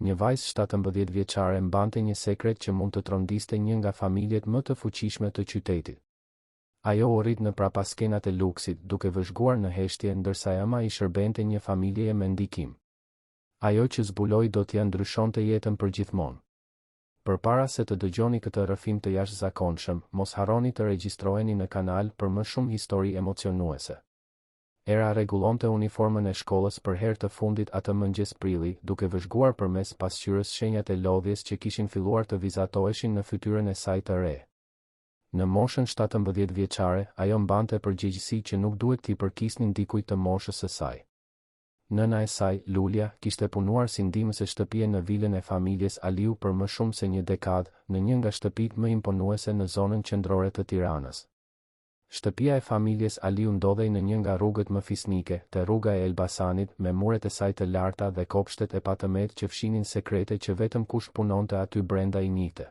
Një vajzë 17 vjeçare mbante një sekret që mund të trondiste një nga familjet më të fuqishme të qytetit. Ajo u rrit në prapaskenat e luksit, duke vëzhguar në heshtje ndërsa e ëma i shërbente një familjeje me ndikim. Ajo që zbuloi do t'ia ndryshonte jetën përgjithmonë. Përpara se të dëgjoni këtë rrëfim të jashtëzakonshëm, mos harroni të regjistroheni në kanal për më shumë histori emocionuese. Era rregullonte uniformën e shkollës për herë të fundit atë mëngjes prilli, duke vëzhguar përmes pasqyrës shenjat e lodhjes që kishin filluar të vizatoheshin në fytyrën e saj të re. Në moshën 17 vjeçare, ajo mbante përgjegjësi që nuk duhet t'i përkisnin dikujt të moshës së saj. Nëna e saj, Lulja, kishte punuar si ndihmëse shtëpie në vilën e familjes Aliu për më shumë se një dekadë, në një nga shtëpitë më imponuese në zonën qendrore të Tiranës. Shtëpia e familjes Aliu ndodhej në një nga rrugët më fisnike, te rruga e Elbasanit, me muret e saj të larta dhe kopshtet e patëmetë që fshinin sekrete që vetëm kush punonte aty brenda i njihte.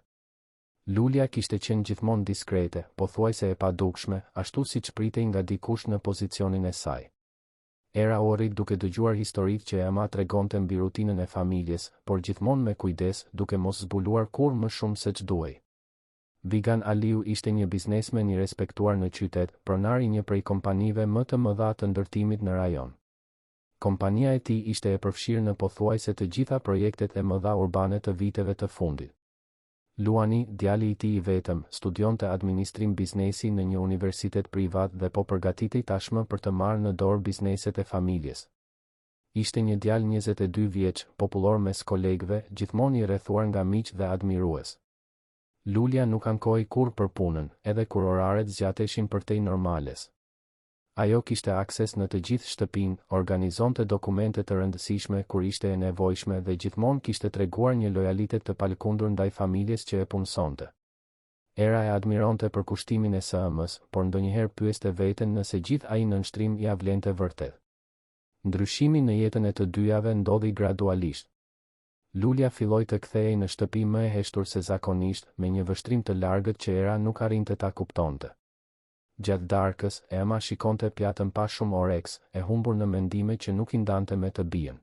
Lulja kishte qenë gjithmonë diskrete, pothuajse e padukshme, ashtu siç pritej nga dikush në pozicionin e saj. Era u rrit duke dëgjuar historitë që e ëma tregonte mbi rutinën e familjes, por gjithmonë me kujdes, duke mos zbuluar kurrë më shumë seç duhej. Vigan Aliu ishte një biznesmen i respektuar në qytet, pronar i një prej kompanive më të mëdha të ndërtimit në rajon. Kompania e tij ishte e përfshirë në pothuajse të gjitha projektet e mëdha urbane të viteve të fundit. Luani, djali i tij i vetëm, studionte administrim biznesi në një universitet privat dhe po përgatitej tashmë për të marrë në dorë bizneset e familjes. Ishte një djalë 22 vjeç, popullor mes kolegëve, gjithmonë i rrethuar nga miq dhe admirues. Lulja nuk ankohej kurrë për punën, edhe kur oraret zgjateshin përtej normales. Ajo kishte akses në të gjithë shtëpinë, organizonte dokumente të rëndësishme kur ishte e nevojshme dhe gjithmonë kishte treguar një lojalitet të palëkundur ndaj familjes që e punësonte. Era e admironte përkushtimin e së ëmës, por ndonjëherë pyeste veten nëse gjithë ai nënshtrim ia vlente vërtet. Ndryshimi në jetën e të dyjave ndodhi gradualisht. Lulja filloi të kthehej në shtëpi më e heshtur se zakonisht, me një vështrim të largët që Era nuk arrinte ta kuptonte. Gjatë darkës, e ëma shikonte pjatën pa shumë oreks, e humbur në mendime që nuk i ndante me të bijën.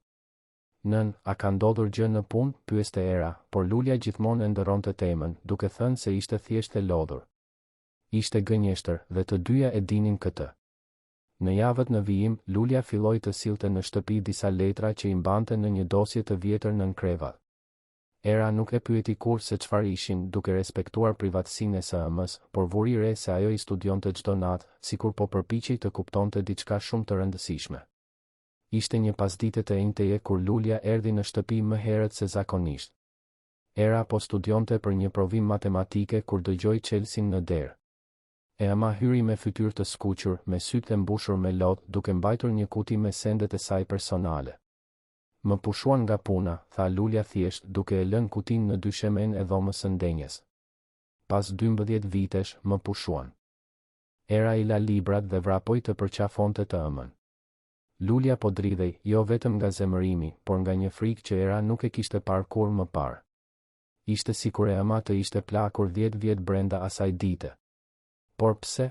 Nënë, a ka ndodhur gjë në punë? pyeste Era, por Lulja gjithmonë e ndërronte temën, duke thënë se ishte thjesht e lodhur. Ishte gënjeshtër, dhe të dyja e dinin këtë. Në javët në vijim, Lulja filloi të sillte në shtëpi disa letra që i mbante në një dosje të vjetër nën krevat. Era nuk e pyeti kurrë se çfarë ishin, duke respektuar privatësinë e së ëmës, por vuri re se ajo i studionte çdo natë, sikur po përpiqej të kuptonte diçka shumë të rëndësishme. Ishte një pasdite të enjteje kur Lulja erdhi në shtëpi më herët se zakonisht. Era po studionte për një provim matematike kur dëgjoi çelësin në derë. E ëma hyri me fytyrë të skuqur, me sytë e mbushur me lot, duke mbajtur një kuti me sendet e saj personale. Më pushuan nga puna, tha Lulja thjesht, duke e lënë kutinë në dyshemenë e dhomës së ndenjes. Pas 12 vitesh, më pushuan. Era i la librat dhe vrapoi të përqafonte të ëmën. Lulja po dridhej, jo vetëm nga zemërimi, por nga një frikë që Era nuk e kishte parë kurrë më parë. Ishte sikur e ëma të ishte plakur 10 vjet brenda asaj dite. Por pse?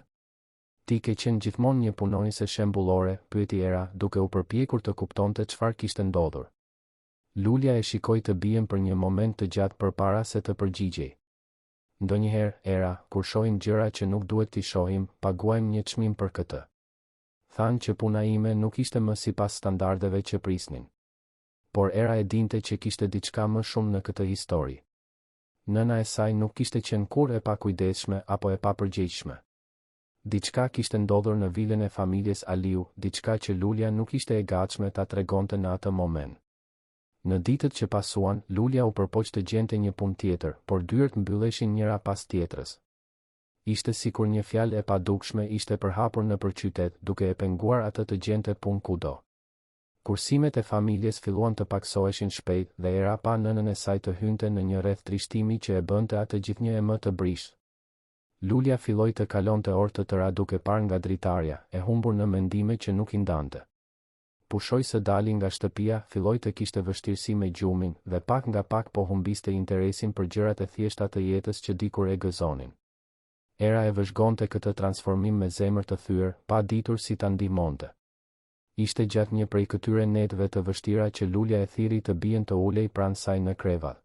Ti ke qenë gjithmonë një punonjëse shembullore, pyeti Era, duke u përpjekur të kuptonte çfarë kishte ndodhur. Lulja e shikoi të bijën për një moment të gjatë përpara se të përgjigjej. Ndonjëherë, Era, kur shohim gjëra që nuk duhet t'i shohim, paguajmë një çmim për këtë. Thanë që puna ime nuk ishte më sipas standardeve që prisnin. Por Era e dinte që kishte diçka më shumë në këtë histori. Nëna e saj nuk kishte qenë kurrë e pakujdesshme apo e papërgjegjshme. Diçka kishte ndodhur në vilën e familjes Aliu, diçka që Lulja nuk ishte e gatshme ta tregonte në atë moment. Në ditët që pasuan, Lulja u përpoq të gjente një punë tjetër, por dyert mbylleshin njëra pas tjetrës. Ishte sikur një fjalë e padukshme ishte përhapur nëpër qytet, duke e penguar atë të gjente punë kudo. Kursimet e familjes filluan të pakësoheshin shpejt dhe Era pa nënën e saj të hynte në një rreth trishtimi që e bënte atë gjithnjë e më të brishtë. Lulja filloi të kalonte orë të tëra duke parë nga dritarja, e humbur në mendime që nuk i ndante. Pushoi së dali nga shtëpia, filloi të kishte vështirësi me gjumin dhe pak nga pak po humbiste interesin për gjërat e thjeshta të jetës që dikur e gëzonin. Era e vëzhgonte këtë transformim me zemër të thyer, pa ditur si ta ndihmonte. Ishte gjatë një prej këtyre netëve të vështira që Lulja e thirri të bijën të ulej pranë saj në krevat.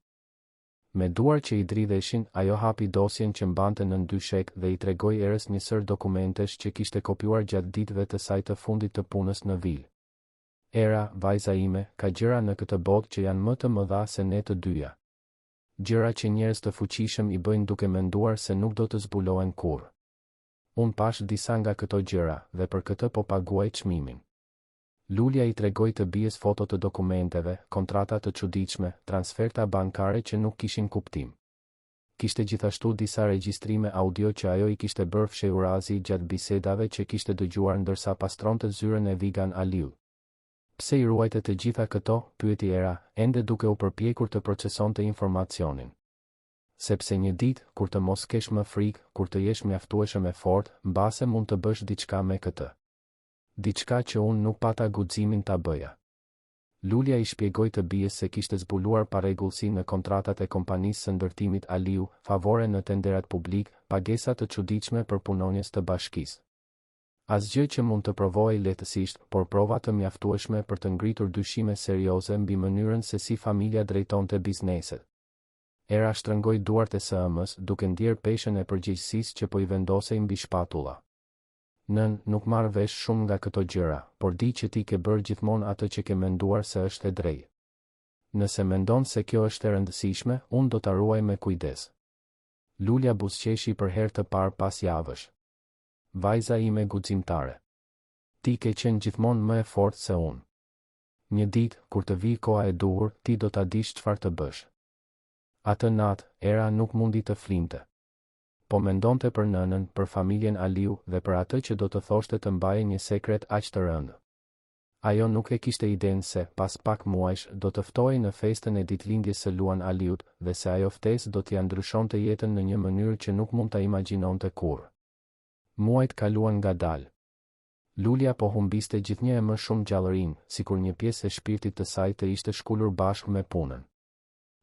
Me duar që i dridheshin, ajo hapi dosjen që mbante nën dyshek dhe i tregoi Erës një sërë dokumentesh që kishte kopjuar gjatë ditëve të saj të fundit të punës në vilë. Era, vajza ime, ka gjëra në këtë botë që janë më të mëdha se ne të dyja. Gjëra që njerëz të fuqishëm i bëjnë duke menduar se nuk do të zbulohen kurrë. Unë pashë disa nga këto gjëra, dhe për këtë po paguaj çmimin. Lulja i tregoi të bijës foto të dokumenteve, kontrata të çuditshme, transferta bankare që nuk kishin kuptim. Kishte gjithashtu disa regjistrime audio që ajo i kishte bërë fshehurazi gjatë bisedave që kishte dëgjuar ndërsa pastronte zyrën e Vigan Aliut. Pse i ruajte të gjitha këto, pyeti Era, ende duke u përpjekur të procesonte informacionin. Sepse një ditë, kur të mos kesh më frikë, kur të jesh mjaftueshëm e fortë, mbase mund të bësh diçka me këtë. Diçka që unë nuk pata guximin ta bëja. Lulja i shpjegoi të bijës se kishte zbuluar parregullsi në kontratat e kompanisë së ndërtimit Aliu, favore në tenderat publikë, pagesa të çuditshme për punonjës të bashkisë. Asgjë që mund të provohej lehtësisht, por prova të mjaftueshme për të ngritur dyshime serioze mbi mënyrën se si familja drejtonte bizneset. Era shtrëngoi duart e së ëmës, duke ndjerë peshën e përgjegjësisë që po i vendosej mbi shpatulla. Nënë, nuk marr vesh shumë nga këto gjëra, por di që ti ke bërë gjithmonë atë që ke menduar se është e drejtë. Nëse mendon se kjo është e rëndësishme, unë do ta ruaj me kujdes. Lulja buzëqeshi për herë të parë pas javësh. Vajza ime guximtare. Ti ke qenë gjithmonë më e fortë se unë. Një ditë, kur të vijë koha e duhur, ti do ta dish çfarë të bësh. Atë natë, Era nuk mundi të flinte. Po mendonte për nënën, për familjen Aliu dhe për atë që do të thoshte të mbaje një sekret aq të rëndë. Ajo nuk e kishte idenë se, pas pak muajsh, do të ftohej në festën e ditëlindjes së Luan Aliut dhe se ajo ftesë do t'ia ndryshonte jetën në një mënyrë që nuk mund ta imagjinonte kurrë. Muajt kaluan ngadalë. Lulja po humbiste gjithnjë e më shumë gjallërinë, sikur një pjesë e shpirtit të saj të ishte shkulur bashkë me punën.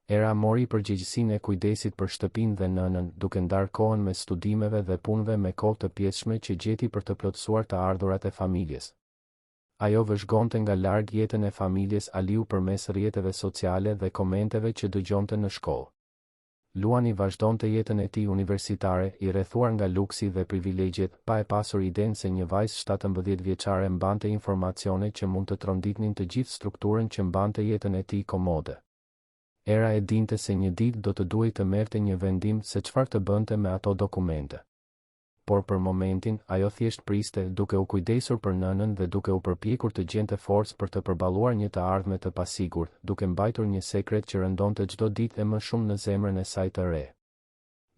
Era mori përgjegjësinë e kujdesit për shtëpinë dhe nënën, duke ndarë kohën mes studimeve dhe punëve me kohë të pjesshme që gjeti për të plotësuar të ardhurat e familjes. Ajo vëzhgonte nga larg jetën e familjes Aliu përmes rrjeteve sociale dhe komenteve që dëgjonte në shkollë. Luani vazhdonte jetën e tij universitare, i rrethuar nga luksi dhe privilegjet, pa e pasur idenë se një vajzë 17 vjeçare mbante informacione që mund të tronditnin të gjithë strukturën që mbante jetën e tij komode. Era e dinte se një ditë do të duhej të merrte një vendim se çfarë të bënte me ato dokumente. Por për momentin, ajo thjesht priste, duke u kujdesur për nënën dhe duke u përpjekur të gjente forcë për të përballuar një të ardhme të pasigurt, duke mbajtur një sekret që rëndonte çdo ditë e më shumë në zemrën e saj të re.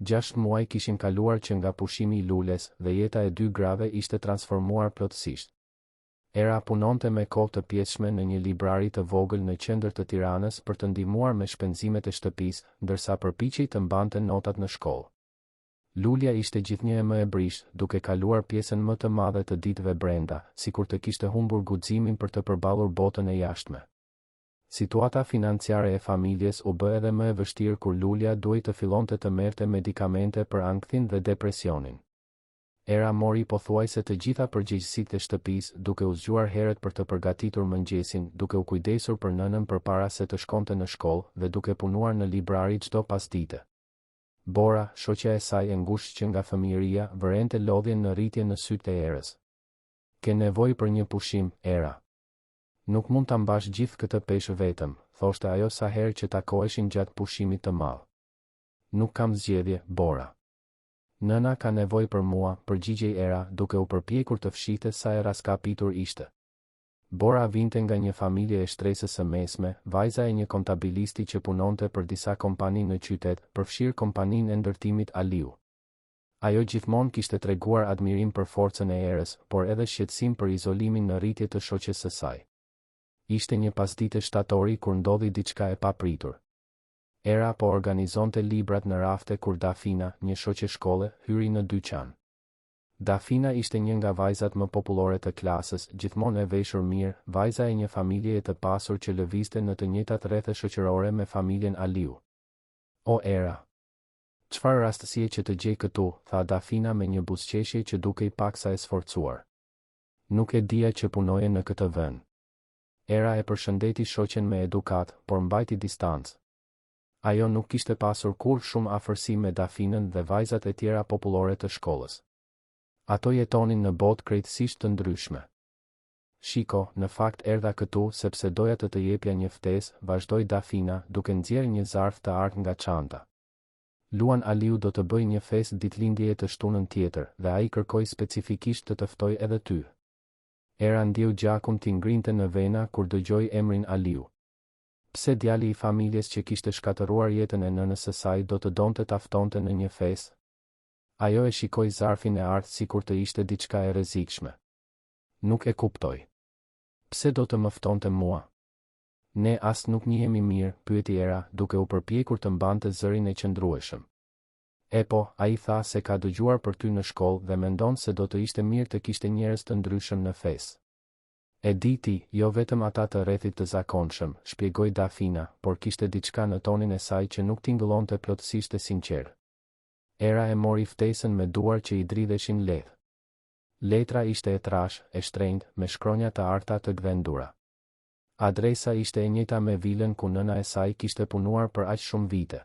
Gjashtë muaj kishin kaluar që nga pushimi i Lules dhe jeta e dy grave ishte transformuar plotësisht. Era punonte me kohë të pjesshme në një librari të vogël në qendër të Tiranës për të ndihmuar me shpenzimet e shtëpisë, ndërsa përpiqej të mbante notat në shkollë. Lulja ishte gjithnjë e më e brishtë, duke kaluar pjesën më të madhe të ditëve brenda, sikur të kishte humbur guximin për të përballur botën e jashtme. Situata financiare e familjes u bë edhe më e vështirë kur Lulja duhej të fillonte të merrte medikamente për ankthin dhe depresionin. Era mori pothuajse të gjitha përgjegjësitë e shtëpisë, duke u zgjuar herët për të përgatitur mëngjesin, duke u kujdesur për nënën përpara se të shkonte në shkollë, dhe duke punuar në librari çdo pasdite. Bora, shoqja e saj e ngushtë që nga fëmijëria, vërente lodhjen në rritje në sytë e Erës. Ke nevojë për një pushim, Era. Nuk mund ta mbash gjithë këtë peshë vetëm, thoshte ajo sa herë që takoheshin gjatë pushimit të madh. Nuk kam zgjedhje, Bora. Nëna ka nevojë për mua, përgjigjej Era, duke u përpjekur të fshihte sa e rraskapitur ishte. Bora vinte nga një familje e shtresës së mesme, vajza e një kontabilisti që punonte për disa kompani në qytet, përfshirë kompaninë e ndërtimit Aliu. Ajo gjithmonë kishte treguar admirim për forcën e Erës, por edhe shqetësim për izolimin në rritje të shoqes së saj. Ishte një pasdite shtatori kur ndodhi diçka e papritur. Era po organizonte librat në rafte kur Dafina, një shoqe shkolle, hyri në dyqan. Dafina ishte një nga vajzat më popullore të klasës, gjithmonë e veshur mirë, vajza e një familjeje të pasur që lëvizte në të njëjtat rrethe shoqërore me familjen Aliu. O Era! Çfarë rastësie që të gjej këtu, tha Dafina me një buzëqeshje që dukej paksa e sforcuar. Nuk e dija që punoje në këtë vend. Era e përshëndeti shoqen me edukatë, por mbajti distancë. Ajo nuk kishte pasur kurrë shumë afërsi me Dafinën dhe vajzat e tjera popullore të shkollës. Ato jetonin në botë krejtësisht të ndryshme. Shiko, në fakt erdha këtu sepse doja të të jepja një ftesë, vazhdoi Dafina, duke nxjerrë një zarf të artë nga çanta. Luan Aliu do të bëjë një festë ditëlindjeje të shtunën tjetër, dhe ai kërkoi specifikisht të të ftojë edhe ty. Era ndjeu gjakun t'i ngrinte në vena kur dëgjoi emrin Aliu. Pse djali i familjes që kishte shkatërruar jetën e nënës së saj do të donte ta ftonte në një festë? Ajo e shikoi zarfin e artë sikur të ishte diçka e rrezikshme. Nuk e kuptoj. Pse do të më ftonte mua? Ne as nuk njihemi mirë, pyeti Era, duke u përpjekur të mbante zërin e qëndrueshëm. Epo, ai tha se ka dëgjuar për ty në shkollë dhe mendon se do të ishte mirë të kishte njerëz të ndryshëm në festë. E di ti, jo vetëm ata të rrethit të zakonshëm, shpjegoi Dafina, por kishte diçka në tonin e saj që nuk tingëllonte plotësisht e sinqertë. Era e mori ftesën me duar që i dridheshin lehtë. Letra ishte e trashë, e shtrenjtë, me shkronja të arta të gdhendura. Adresa ishte e njëjta me vilën ku nëna e saj kishte punuar për aq shumë vite.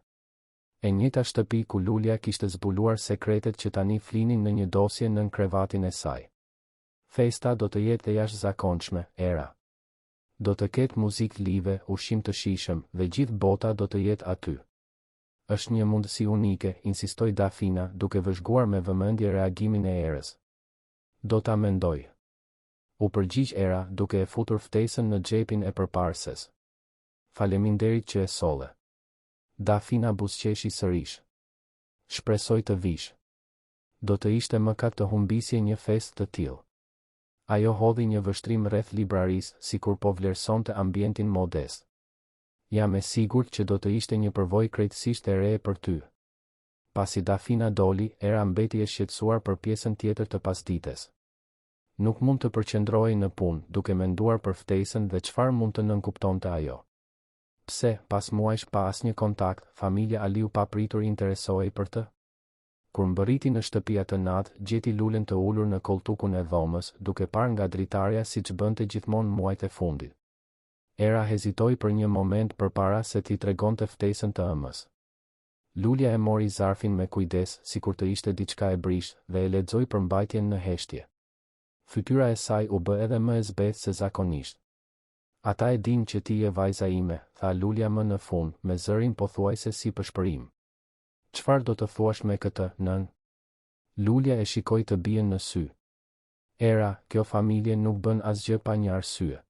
E njëjta shtëpi ku Lulja kishte zbuluar sekretet që tani flinin në një dosje nën krevatin e saj. Festa do të jetë e jashtëzakonshme, Era. Do të ketë muzikë live, ushqim të shijshëm, dhe gjithë bota do të jetë aty. Është një mundësi unike, insistoi Dafina, duke vëzhguar me vëmendje reagimin e Erës. Do ta mendoj. U përgjigj Era, duke e futur ftesën në xhepin e përparëses. Faleminderit që e solle. Dafina buzëqeshi sërish. Shpresoj të vish. Do të ishte mëkat të humbisje një festë të tillë. Ajo hodhi një vështrim rreth librarisë, sikur po vlerësonte ambientin modest. Jam e sigurt që do të ishte një përvojë krejtësisht e re për ty. Pasi Dafina doli, Era mbeti e shqetësuar për pjesën tjetër të pasdites. Nuk mund të përqendrohej në punë, duke menduar për ftesën dhe çfarë mund të nënkuptonte ajo. Pse, pas muajsh pa asnjë kontakt, familja Aliu papritur interesohej për të? Kur mbërriti në shtëpi atë natë, gjeti Lulen të ulur në kolltukun e dhomës, duke parë nga dritarja siç bënte gjithmonë muajt e fundit. Era hezitoi për një moment përpara se t'i tregonte ftesën të ëmës. Lulja e mori zarfin me kujdes, sikur të ishte diçka e brishtë, dhe e lexoi përmbajtjen në heshtje. Fytyra e saj u bë edhe më e zbehtë se zakonisht. Ata e dinë që ti je vajza ime, tha Lulja më në fund, me zërin pothuajse si pëshpërimë. Çfarë do të thuash me këtë, nënë? Lulja e shikoi të bijën në sy. Era, kjo familje nuk bën asgjë pa një arsye.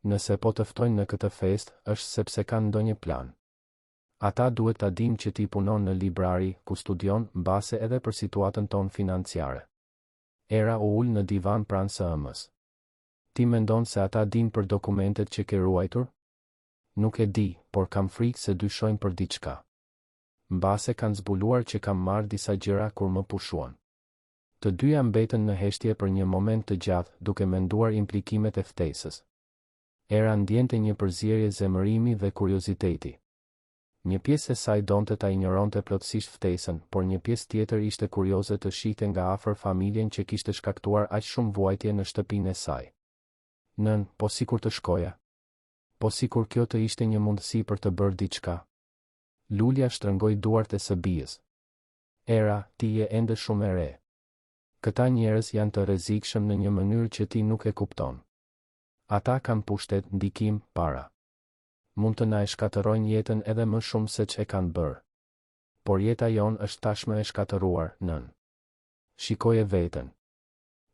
Nëse po të ftojnë në këtë festë, është sepse kanë ndonjë plan. Ata duhet ta dinë që ti punon në librari, ku studion, mbase edhe për situatën tonë financiare. Era u ul në divan pranë së ëmës. Ti mendon se ata dinë për dokumentet që ke ruajtur? Nuk e di, por kam frikë se dyshojnë për diçka. Mbase kanë zbuluar që kam marrë disa gjëra kur më pushuan. Të dyja mbetën në heshtje për një moment të gjatë, duke menduar implikimet e ftesës. Era ndjente një përzierje zemërimi dhe kurioziteti. Një pjesë e saj donte ta injoronte plotësisht ftesën, por një pjesë tjetër ishte kurioze të shihte nga afër familjen që kishte shkaktuar aq shumë vuajtje në shtëpinë e saj. Nënë, po sikur të shkoja? Po sikur kjo të ishte një mundësi për të bërë diçka? Lulja shtrëngoi duart e së bijës. Era, ti je ende shumë e re. Këta njerëz janë të rrezikshëm në një mënyrë që ti nuk e kupton. Ata kanë pushtet, ndikim, para. Mund të na e shkatërrojnë jetën edhe më shumë seç e kanë bërë. Por jeta jonë është tashmë e shkatërruar, nënë. Shikoje veten.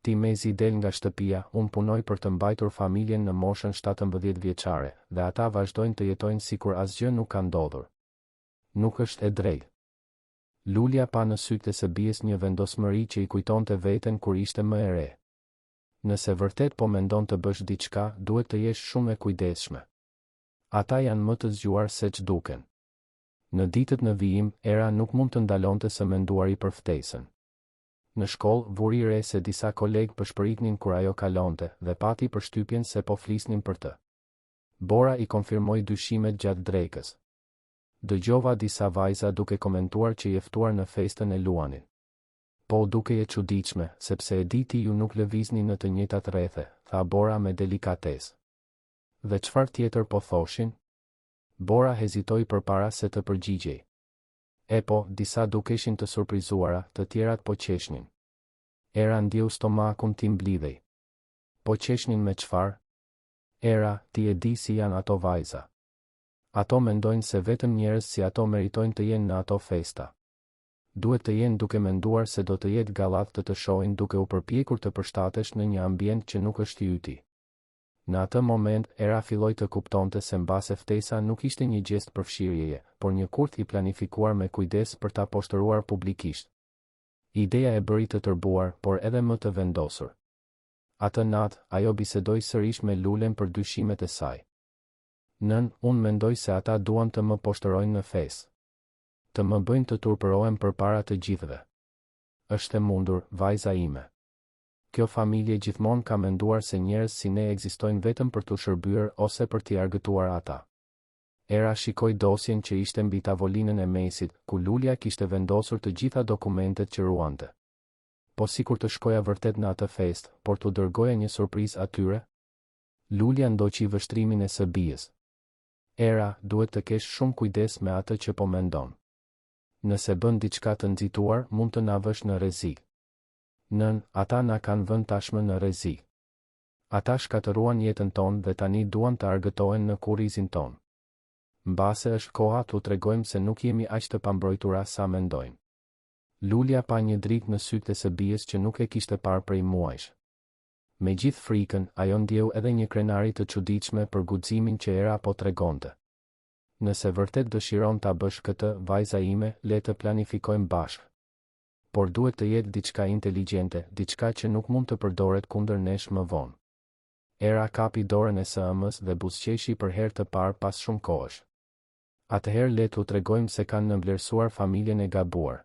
Ti mezi del nga shtëpia, unë punoj për të mbajtur familjen në moshën 17 vjeçare, dhe ata vazhdojnë të jetojnë sikur asgjë nuk ka ndodhur. Nuk është e drejtë. Lulja pa në sytë e së bijës një vendosmëri që i kujtonte veten kur ishte më e re. Nëse vërtet po mendon të bësh diçka, duhet të jesh shumë e kujdesshme. Ata janë më të zgjuar seç duken. Në ditët në vijim, Era nuk mund të ndalonte së menduari për ftesën. Në shkollë, vuri re se disa kolegë pëshpëritnin kur ajo kalonte, dhe pati përshtypjen se po flisnin për të. Bora i konfirmoi dyshimet gjatë drekës. Dëgjova disa vajza duke komentuar që je ftuar në festën e Luanit. Po u dukej e çuditshme, sepse e di ti ju nuk lëvizni në të njëjtat rrethe, tha Bora me delikatesë. Dhe çfarë tjetër po thoshin? Bora hezitoi përpara se të përgjigjej. Epo, disa dukeshin të surprizuara, të tjerat po qeshnin. Era ndjeu stomakun t'i mblidhej. Po qeshnin me çfarë? Era, ti e di si janë ato vajza. Ato mendojnë se vetëm njerëz si ato meritojnë të jenë në ato festa. Duhet të jenë duke menduar se do të jetë gallatë të të shohin duke u përpjekur të përshtatesh në një ambient që nuk është i yti. Në atë moment, Era filloi të kuptonte se mbase ftesa nuk ishte një gjest përfshirjeje, por një kurth i planifikuar me kujdes për ta poshtëruar publikisht. Ideja e bëri të tërbuar, por edhe më të vendosur. Atë natë, ajo bisedoi sërish me Lulen për dyshimet e saj. Nënë, unë mendoj se ata duan të më poshtërojnë në festë. Të më bëjnë të turpërohem përpara të gjithëve. Është e mundur, vajza ime. Kjo familje gjithmonë ka menduar se njerëz si ne ekzistojnë vetëm për t'u shërbyer ose për t'i argëtuar ata. Era shikoi dosjen që ishte mbi tavolinën e mesit, ku Lulja kishte vendosur të gjitha dokumentet që ruante. Po sikur të shkoja vërtet në atë festë, por t'u dërgoja një surprizë atyre? Lulja ndoqi vështrimin e së bijës. Era, duhet të kesh shumë kujdes me atë që po mendon. Nëse bën diçka të nxituar, mund të na vësh në rrezik. Nënë, ata na kanë vënë tashmë në rrezik. Ata shkatërruan jetën tonë dhe tani duan të argëtohen në kurrizin tonë. Mbase është koha t'u tregojmë se nuk jemi aq të pambrojtura sa mendojnë. Lulja pa një dritë në sytë e së bijës që nuk e kishte parë prej muajsh. Me gjithë frikën, ajo ndjeu edhe një krenari të çuditshme për guximin që Era po tregonte. Nëse vërtet dëshiron ta bësh këtë, vajza ime, le të planifikojmë bashkë. Por duhet të jetë diçka inteligjente, diçka që nuk mund të përdoret kundër nesh më vonë. Era kapi dorën e së ëmës dhe buzëqeshi për herë të parë pas shumë kohësh. Atëherë le t'u tregojmë se kanë nënvlerësuar familjen e gabuar.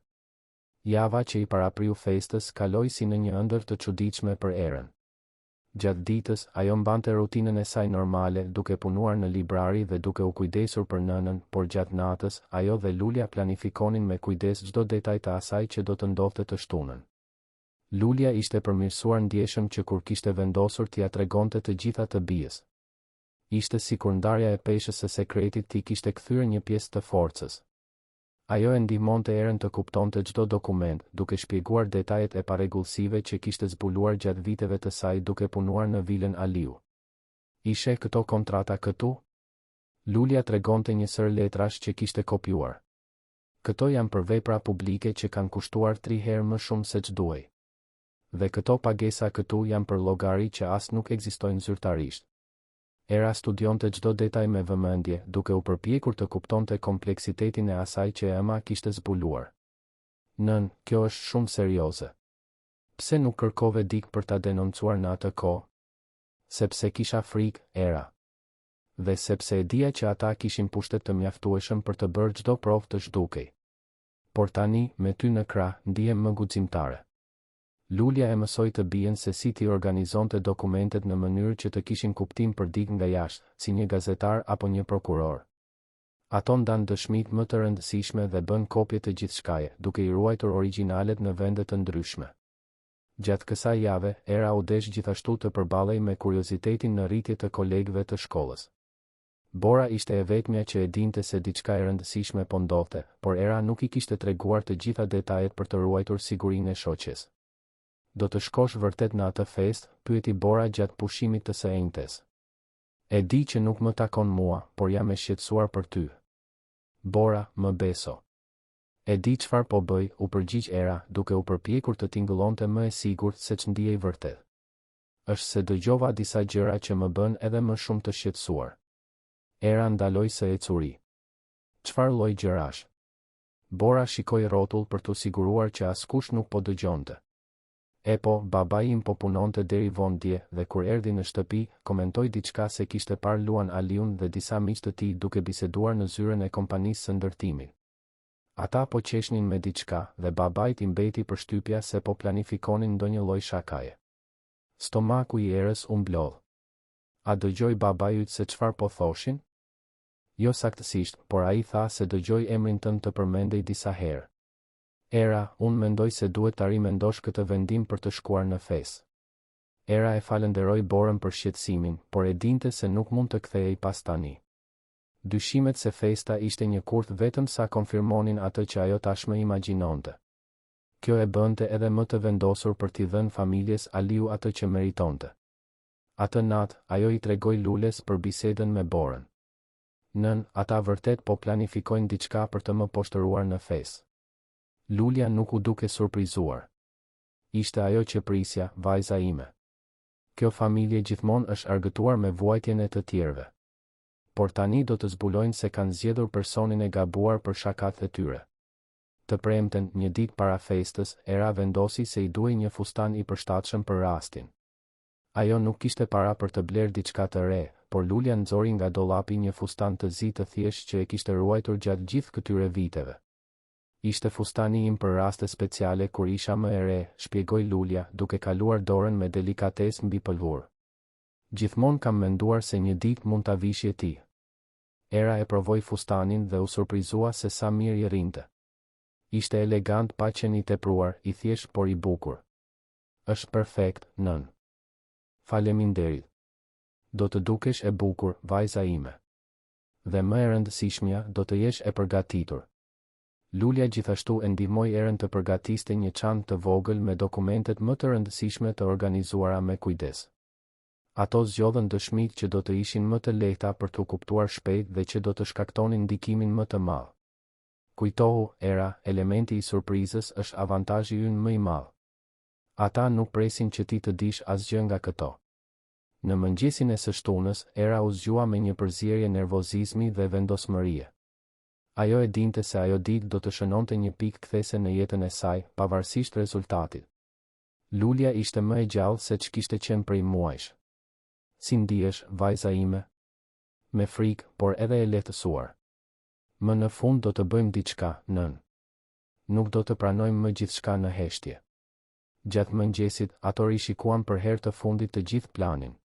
Java që i parapriu festës kaloi si në një ëndërr të çuditshme për Erën. Gjatë ditës, ajo mbante rutinën e saj normale duke punuar në librari dhe duke u kujdesur për nënën, por gjatë natës, ajo dhe Lulja planifikonin me kujdes çdo detaj të asaj që do të ndodhte të shtunën. Lulja ishte përmirësuar ndjeshëm që kur kishte vendosur t'ia tregonte të gjitha të bijës. Ishte sikur ndarja e peshës së sekretit t'i kishte kthyer një pjesë të forcës. Ajo e ndihmonte Erën të kuptonte çdo dokument, duke shpjeguar detajet e parregullsive që kishte zbuluar gjatë viteve të saj duke punuar në vilën Aliu. I sheh këto kontrata këtu? Lulja tregonte një sërë letrash që kishte kopjuar. Këto janë për vepra publike që kanë kushtuar tri herë më shumë seç duhej. Dhe këto pagesa këtu janë për llogari që as nuk ekzistojnë zyrtarisht. Era studionte çdo detaj me vëmendje, duke u përpjekur të kuptonte kompleksitetin e asaj që e ëma kishte zbuluar. Nënë, kjo është shumë serioze. Pse nuk kërkove dikë për ta denoncuar në atë kohë? Sepse kisha frikë, Era. Dhe sepse e dija që ata kishin pushtet të mjaftueshëm për të bërë çdo provë të zhdukej. Por tani, me ty në krah, ndihem më guximtare. Lulja e mësoi të bijën se si t'i organizonte dokumentet në mënyrë që të kishin kuptim për dikë nga jashtë, si një gazetar apo një prokuror. Ato ndanë dëshmitë më të rëndësishme dhe bënë kopje të gjithçkaje, duke i ruajtur origjinalet në vende të ndryshme. Gjatë kësaj jave, Era u desh gjithashtu të përballej me kuriozitetin në rritje të kolegëve të shkollës. Bora ishte e vetmja që e dinte se diçka e rëndësishme po ndodhte, por Era nuk i kishte treguar të gjitha detajet për të ruajtur sigurinë e shoqes. Do të shkosh vërtet në atë festë? pyeti Bora gjatë pushimit të së enjtes. E di që nuk më takon mua, por jam e shqetësuar për ty. Bora, më beso. E di çfarë po bëj, u përgjigj Era, duke u përpjekur të tingëllonte më e sigurt seç ndihej vërtet. Është se dëgjova disa gjëra që më bënë edhe më shumë të shqetësuar. Era ndaloi së ecuri. Çfarë lloj gjërash? Bora shikoi rrotull për t'u siguruar që askush nuk po dëgjonte. Epo, babai im po punonte deri vonë dje dhe kur erdhi në shtëpi, komentoi diçka se kishte parë Luan Aliun dhe disa miq të tij duke biseduar në zyrën e kompanisë së ndërtimit. Ata po qeshnin me diçka dhe babait i mbeti përshtypja se po planifikonin ndonjë lloj shakaje. Stomaku i Erës u mblodh. A dëgjoi babai yt se çfarë po thoshin? Jo saktësisht, por ai tha se dëgjoi emrin tënd të përmendej disa herë. Era, unë mendoj se duhet ta rimendosh këtë vendim për të shkuar në festë. Era e falënderoi Borën për shqetësimin, por e dinte se nuk mund të kthehej pas tani. Dyshimet se festa ishte një kurth vetëm sa konfirmonin atë që ajo tashmë imagjinonte. Kjo e bënte edhe më të vendosur për t'i dhënë familjes Aliu atë që meritonte. Atë natë, ajo i tregoi Lules për bisedën me Borën. Nënë, ata vërtet po planifikojnë diçka për të më poshtëruar në festë. Lulja nuk u duk e surprizuar. Ishte ajo që prisja, vajza ime. Kjo familje gjithmonë është argëtuar me vuajtjen e të tjerëve. Por tani do të zbulojnë se kanë zgjedhur personin e gabuar për shakatë e tyre. Të premten, një ditë para festës, Era vendosi se i duhej një fustan i përshtatshëm për rastin. Ajo nuk kishte para për të blerë diçka të re, por Lulja nxori nga dollapi një fustan të zi të thjeshtë që e kishte ruajtur gjatë gjithë këtyre viteve. Ishte fustani im për raste speciale kur isha më e re, shpjegoi Lulja, duke kaluar dorën me delikatesë mbi pëlhurë. Gjithmonë kam menduar se një ditë mund ta vishje ti. Era e provoi fustanin dhe u surprizua se sa mirë i rrinte. Ishte elegant pa qenë i tepruar, i thjeshtë por i bukur. Është perfekt, nënë. Faleminderit. Do të dukesh e bukur, vajza ime. Dhe më e rëndësishmja, do të jesh e përgatitur. Lulja gjithashtu e ndihmoi Erën të përgatiste një çantë të vogël me dokumentet më të rëndësishme të organizuara me kujdes. Ato zgjodhën dëshmitë që do të ishin më të lehta për t'u kuptuar shpejt dhe që do të shkaktonin ndikimin më të madh. Kujtohu, Era, elementi i surprizës është avantazhi ynë më i madh. Ata nuk presin që ti të dish asgjë nga këto. Në mëngjesin e së shtunës, Era u zgjua me një përzierje nervozizmi dhe vendosmërie. Ajo e dinte se ajo ditë do të shënonte një pikë kthese në jetën e saj, pavarësisht rezultatit. Lulja ishte më e gjallë se ç'kishte qenë prej muajsh. Si ndihesh, vajza ime? Me frikë, por edhe e lehtësuar. Më në fund do të bëjmë diçka, nënë. Nuk do të pranojmë më gjithçka në heshtje. Gjatë mëngjesit, ato rishikuan për herë të fundit të gjithë planin.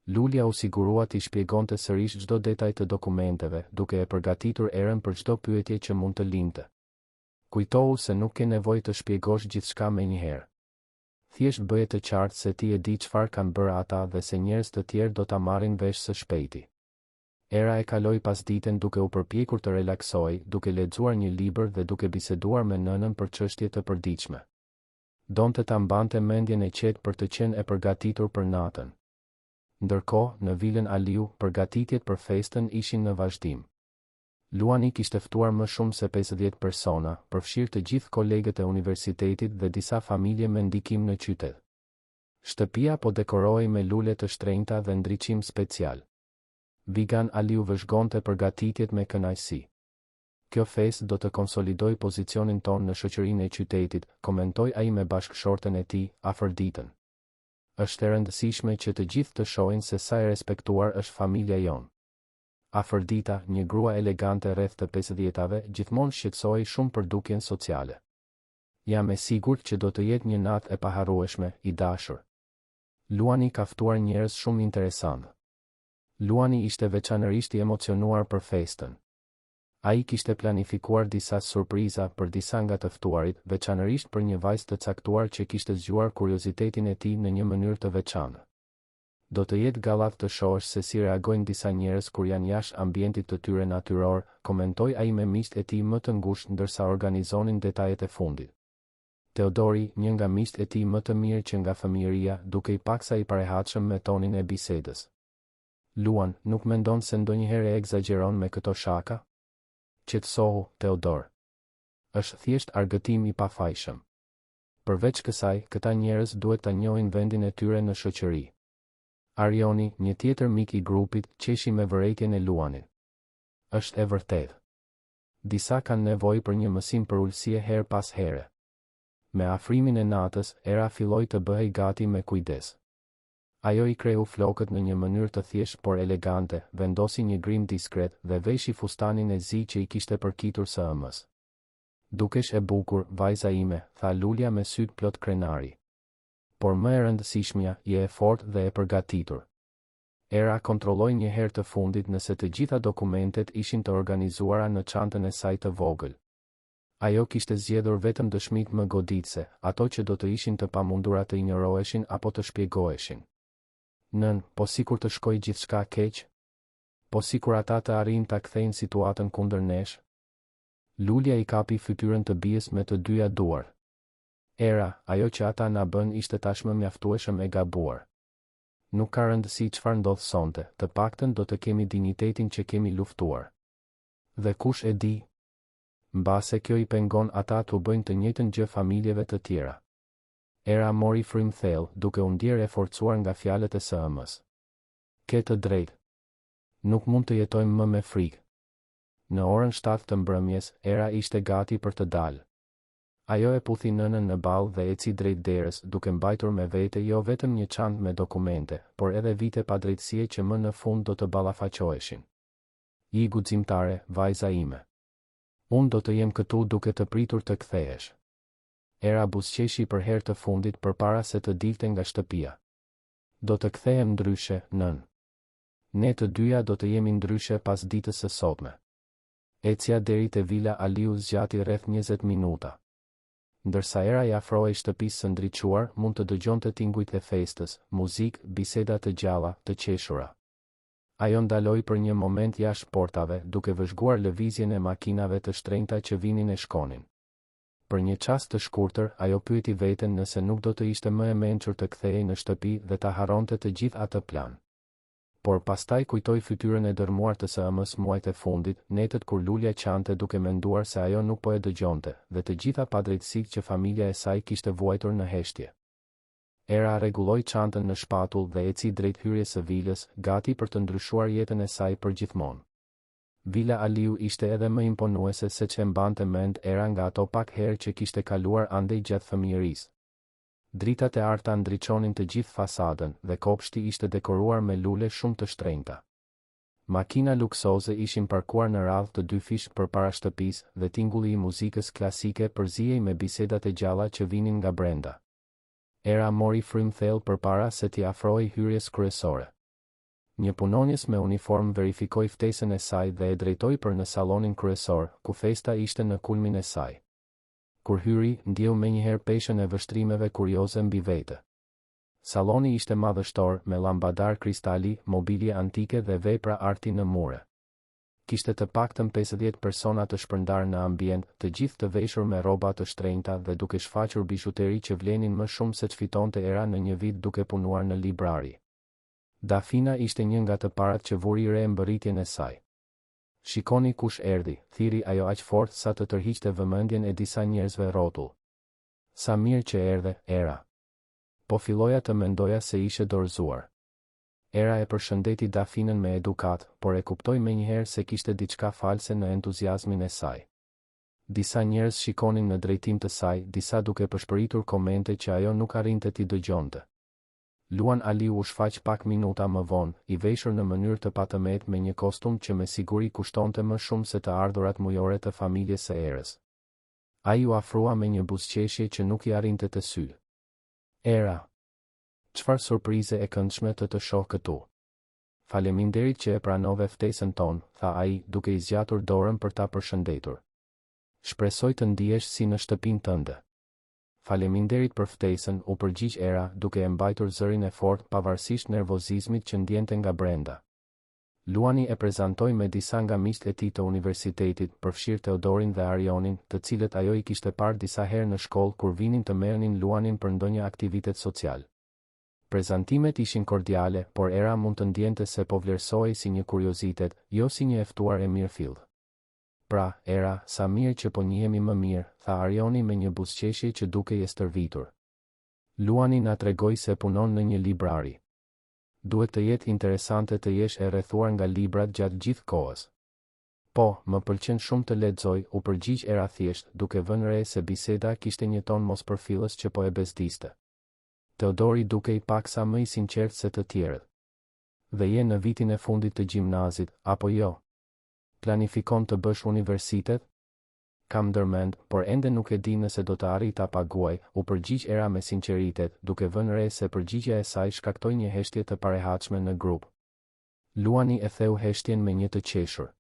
Lulja u sigurua t'i shpjegonte sërish çdo detaj të dokumenteve, duke e përgatitur Erën për çdo pyetje që mund të lindte. Kujtohu se nuk ke nevojë të shpjegosh gjithçka menjëherë. Thjesht bëje të qartë se ti e di çfarë kanë bërë ata dhe se njerëz të tjerë do ta marrin vesh së shpejti. Era e kaloi pasditen duke u përpjekur të relaksohej, duke lexuar një libër dhe duke biseduar me nënën për çështje të përditshme. Donte ta mbante mendjen e qetë për të qenë e përgatitur për natën. Ndërkohë, në vilën Aliu, përgatitjet për festën ishin në vazhdim. Luani kishte ftuar më shumë se 50 persona, përfshirë të gjithë kolegët e universitetit dhe disa familje me ndikim në qytet. Shtëpia po dekorohej me lule të shtrenjta dhe ndriçim special. Vigan Aliu vëzhgonte përgatitjet me kënaqësi. Kjo festë do të konsolidojë pozicionin tonë në shoqërinë e qytetit, komentoi ai me bashkëshorten e tij, Afërditën. Është e rëndësishme që të gjithë të shohin se sa e respektuar është familja jonë. Afërdita, një grua elegante rreth të pesëdhjetave, gjithmonë shqetësohej shumë për dukjen sociale. Jam e sigurt që do të jetë një natë e paharrueshme, i dashur. Luani ka ftuar njerëz shumë interesantë. Luani ishte veçanërisht i emocionuar për festën. Ai kishte planifikuar disa surpriza për disa nga të ftuarit, veçanërisht për një vajzë të caktuar që kishte zgjuar kuriozitetin e tij në një mënyrë të veçantë. Do të jetë gallatë të shohësh se si reagojnë disa njerëz kur janë jashtë ambientit të tyre natyror, komentoi ai me miqtë e tij më të ngushtë ndërsa organizonin detajet e fundit. Teodori, një nga miqtë e tij më të mirë që nga fëmijëria, dukej paksa i parehatshëm me tonin e bisedës. Luan, nuk mendon se ndonjëherë e ekzagjeron me këto shaka? Qetësohu, Teodor. Është thjesht argëtim i pafajshëm. Përveç kësaj, këta njerëz duhet ta njohin vendin e tyre në shoqëri. Arioni, një tjetër mik i grupit, qeshi me vërejtjen e Luanit. Është e vërtetë. Disa kanë nevojë për një mësim përulësie herë pas here. Me afrimin e natës, Era filloi të bëhej gati me kujdes. Ajo i kreu flokët në një mënyrë të thjeshtë por elegante, vendosi një grim diskret dhe veshi fustanin e zi që i kishte përkitur së ëmës. Dukesh e bukur, vajza ime, tha Lulja me sytë plot krenari. Por më e rëndësishmja, je e fortë dhe e përgatitur. Era kontrolloi një herë të fundit nëse të gjitha dokumentet ishin të organizuara në çantën e saj të vogël. Ajo kishte zgjedhur vetëm dëshmitë më goditëse, ato që do të ishin të pamundura të injoroheshin apo të shpjegoheshin. Nënë, po sikur të shkojë gjithçka keq? Po sikur ata të arrijnë ta kthejnë situatën kundër nesh? Lulja i kapi fytyrën të bijës me të dyja duart. Era, ajo që ata na bënë ishte tashmë mjaftueshëm e gabuar. Nuk ka rëndësi çfarë ndodh sonte, të paktën do të kemi dinjitetin që kemi luftuar. Dhe kush e di? Mbase kjo i pengon ata t'u bëjnë të njëjtën gjë familjeve të tjera. Era mori frymë thellë, duke u ndjerë e forcuar nga fjalët e së ëmës. Ke të drejtë. Nuk mund të jetojmë më me frikë. Në orën shtatë të mbrëmjes, Era ishte gati për të dalë. Ajo e puthi nënën në ballë dhe eci drejt derës, duke mbajtur me vete jo vetëm një çantë me dokumente, por edhe vite padrejtësie që më në fund do të ballafaqoheshin. Ji guximtare, vajza ime. Unë do të jem këtu duke të pritur të kthehesh. Era buzëqeshi për herë të fundit përpara se të dilte nga shtëpia. Do të kthehem ndryshe, nënë. Ne të dyja do të jemi ndryshe pas ditës së sotme. Ecja deri te vila Aliu zgjati rreth 20 minuta. Ndërsa Era i afrohej shtëpisë së ndriçuar, mund të dëgjonte tingujt e festës, muzikë, biseda të gjalla, të qeshura. Ajo ndaloi për një moment jashtë portave, duke vëzhguar lëvizjen e makinave të shtrenjta që vinin e shkonin. Për një çast të shkurtër, ajo pyeti veten nëse nuk do të ishte më e mençur të kthehej në shtëpi dhe ta harronte të gjithë atë plan. Por pastaj kujtoi fytyrën e dërrmuar të së ëmës muajt e fundit, netët kur Lulja qante duke menduar se ajo nuk po e dëgjonte, dhe të gjitha padrejtësitë që familja e saj kishte vuajtur në heshtje. Era rregulloi çantën në shpatull dhe eci drejt hyrjes së vilës, gati për të ndryshuar jetën e saj përgjithmonë. Vila Aliu ishte edhe më imponuese seç e mbante mend Era nga ato pak herë që kishte kaluar andej gjatë fëmijërisë. Dritat e arta ndriçonin të gjithë fasadën, dhe kopshti ishte dekoruar me lule shumë të shtrenjta. Makina luksoze ishin parkuar në radhë të dyfishtë përpara shtëpisë, dhe tingulli i muzikës klasike përzihej me bisedat e gjalla që vinin nga brenda. Era mori frymë thellë përpara se t'i afrohej hyrjes kryesore. Një punonjës me uniformë verifikoi ftesën e saj dhe e drejtoi për në sallonin kryesor, ku festa ishte në kulmin e saj. Kur hyri, ndjeu menjëherë peshën e vështrimeve kurioze mbi vete. Salloni ishte madhështor, me llambadarë kristali, mobilje antike dhe vepra arti në mure. Kishte të paktën 50 persona të shpërndarë në ambient, të gjithë të veshur me rroba të shtrenjta dhe duke shfaqur bizhuteri që vlenin më shumë se ç'fitonte Era në një vit duke punuar në librari. Dafina ishte një nga të parat që vuri re mbërritjen e saj. Shikoni kush erdhi, thirri ajo aq fort sa të tërhiqte vëmendjen e disa njerëzve rrotull. Sa mirë që erdhe, Era. Po filloja të mendoja se ishe dorëzuar. Era e përshëndeti Dafinën me edukatë, por e kuptoi menjëherë se kishte diçka false në entuziazmin e saj. Disa njerëz shikonin në drejtim të saj, disa duke pëshpëritur komente që ajo nuk arrinte t'i dëgjonte. Luan Aliu u shfaq pak minuta më vonë, i veshur në mënyrë të patëmetë me një kostum që me siguri kushtonte më shumë se të ardhurat mujore të familjes së Erës. Ai u afrua me një buzëqeshje që nuk i arrinte te sytë. Era! Çfarë surprize e këndshme të të shoh këtu. Faleminderit që e pranove ftesën tonë, tha ai, duke i zgjatur dorën për ta përshëndetur. Shpresoj të ndihesh si në shtëpinë tënde. Faleminderit për ftesën, u përgjigj Era, duke e mbajtur zërin e fortë pavarësisht nervozizmit që ndjente nga brenda. Luani e prezantoi me disa nga miqtë e tij të universitetit, përfshirë Teodorin dhe Arionin, të cilët ajo i kishte parë disa herë në shkollë kur vinin të merrnin Luanin për ndonjë aktivitet social. Prezantimet ishin kordiale, por Era mund të ndjente se po vlerësohej si një kuriozitet, jo si një e ftuar e mirëfilltë. Pra, Era, sa mirë që po njihemi më mirë, tha Arioni me një buzëqeshje që dukej e stërvitur. Luani na tregoi se punon në një librari. Duhet të jetë interesante të jesh e rrethuar nga librat gjatë gjithë kohës. Po, më pëlqen shumë të lexoj, u përgjigj Era thjesht, duke vënë re se biseda kishte një ton mospërfillës që po e bezdiste. Teodori dukej paksa më i sinqertë se të tjerët. Dhe je në vitin e fundit të gjimnazit, apo jo? Planifikon të bësh universitet? Kam ndërmend, por ende nuk e di nëse do të arrij ta paguaj, u përgjigj Era me sinqeritet, duke vënë re se përgjigja e saj shkaktoi një heshtje të parehatshme në grup. Luani e theu heshtjen me një të qeshur.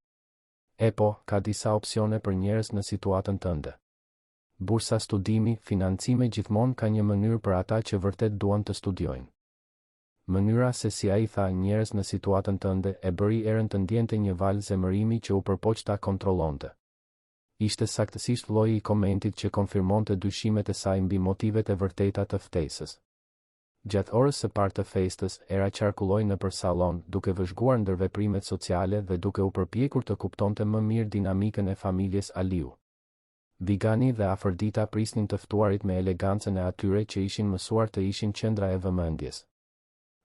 Epo, ka disa opsione për njerëz në situatën tënde. Bursa studimi, financime gjithmonë ka një mënyrë për ata që vërtet duan të studiojnë. Mënyra se si ai tha njerëz në situatën tënde e bëri Erën të ndjente një valë zemërimi që u përpoq ta kontrollonte. Ishte saktësisht lloji i komentit që konfirmonte dyshimet e saj mbi motivet e vërteta të ftesës. Gjatë orës së parë të festës, Era qarkulloi nëpër sallon, duke vëzhguar ndërveprimet sociale dhe duke u përpjekur të kuptonte më mirë dinamikën e familjes Aliu. Vigani dhe Afërdita prisnin të ftuarit me elegancën e atyre që ishin mësuar të ishin qendra e vëmendjes.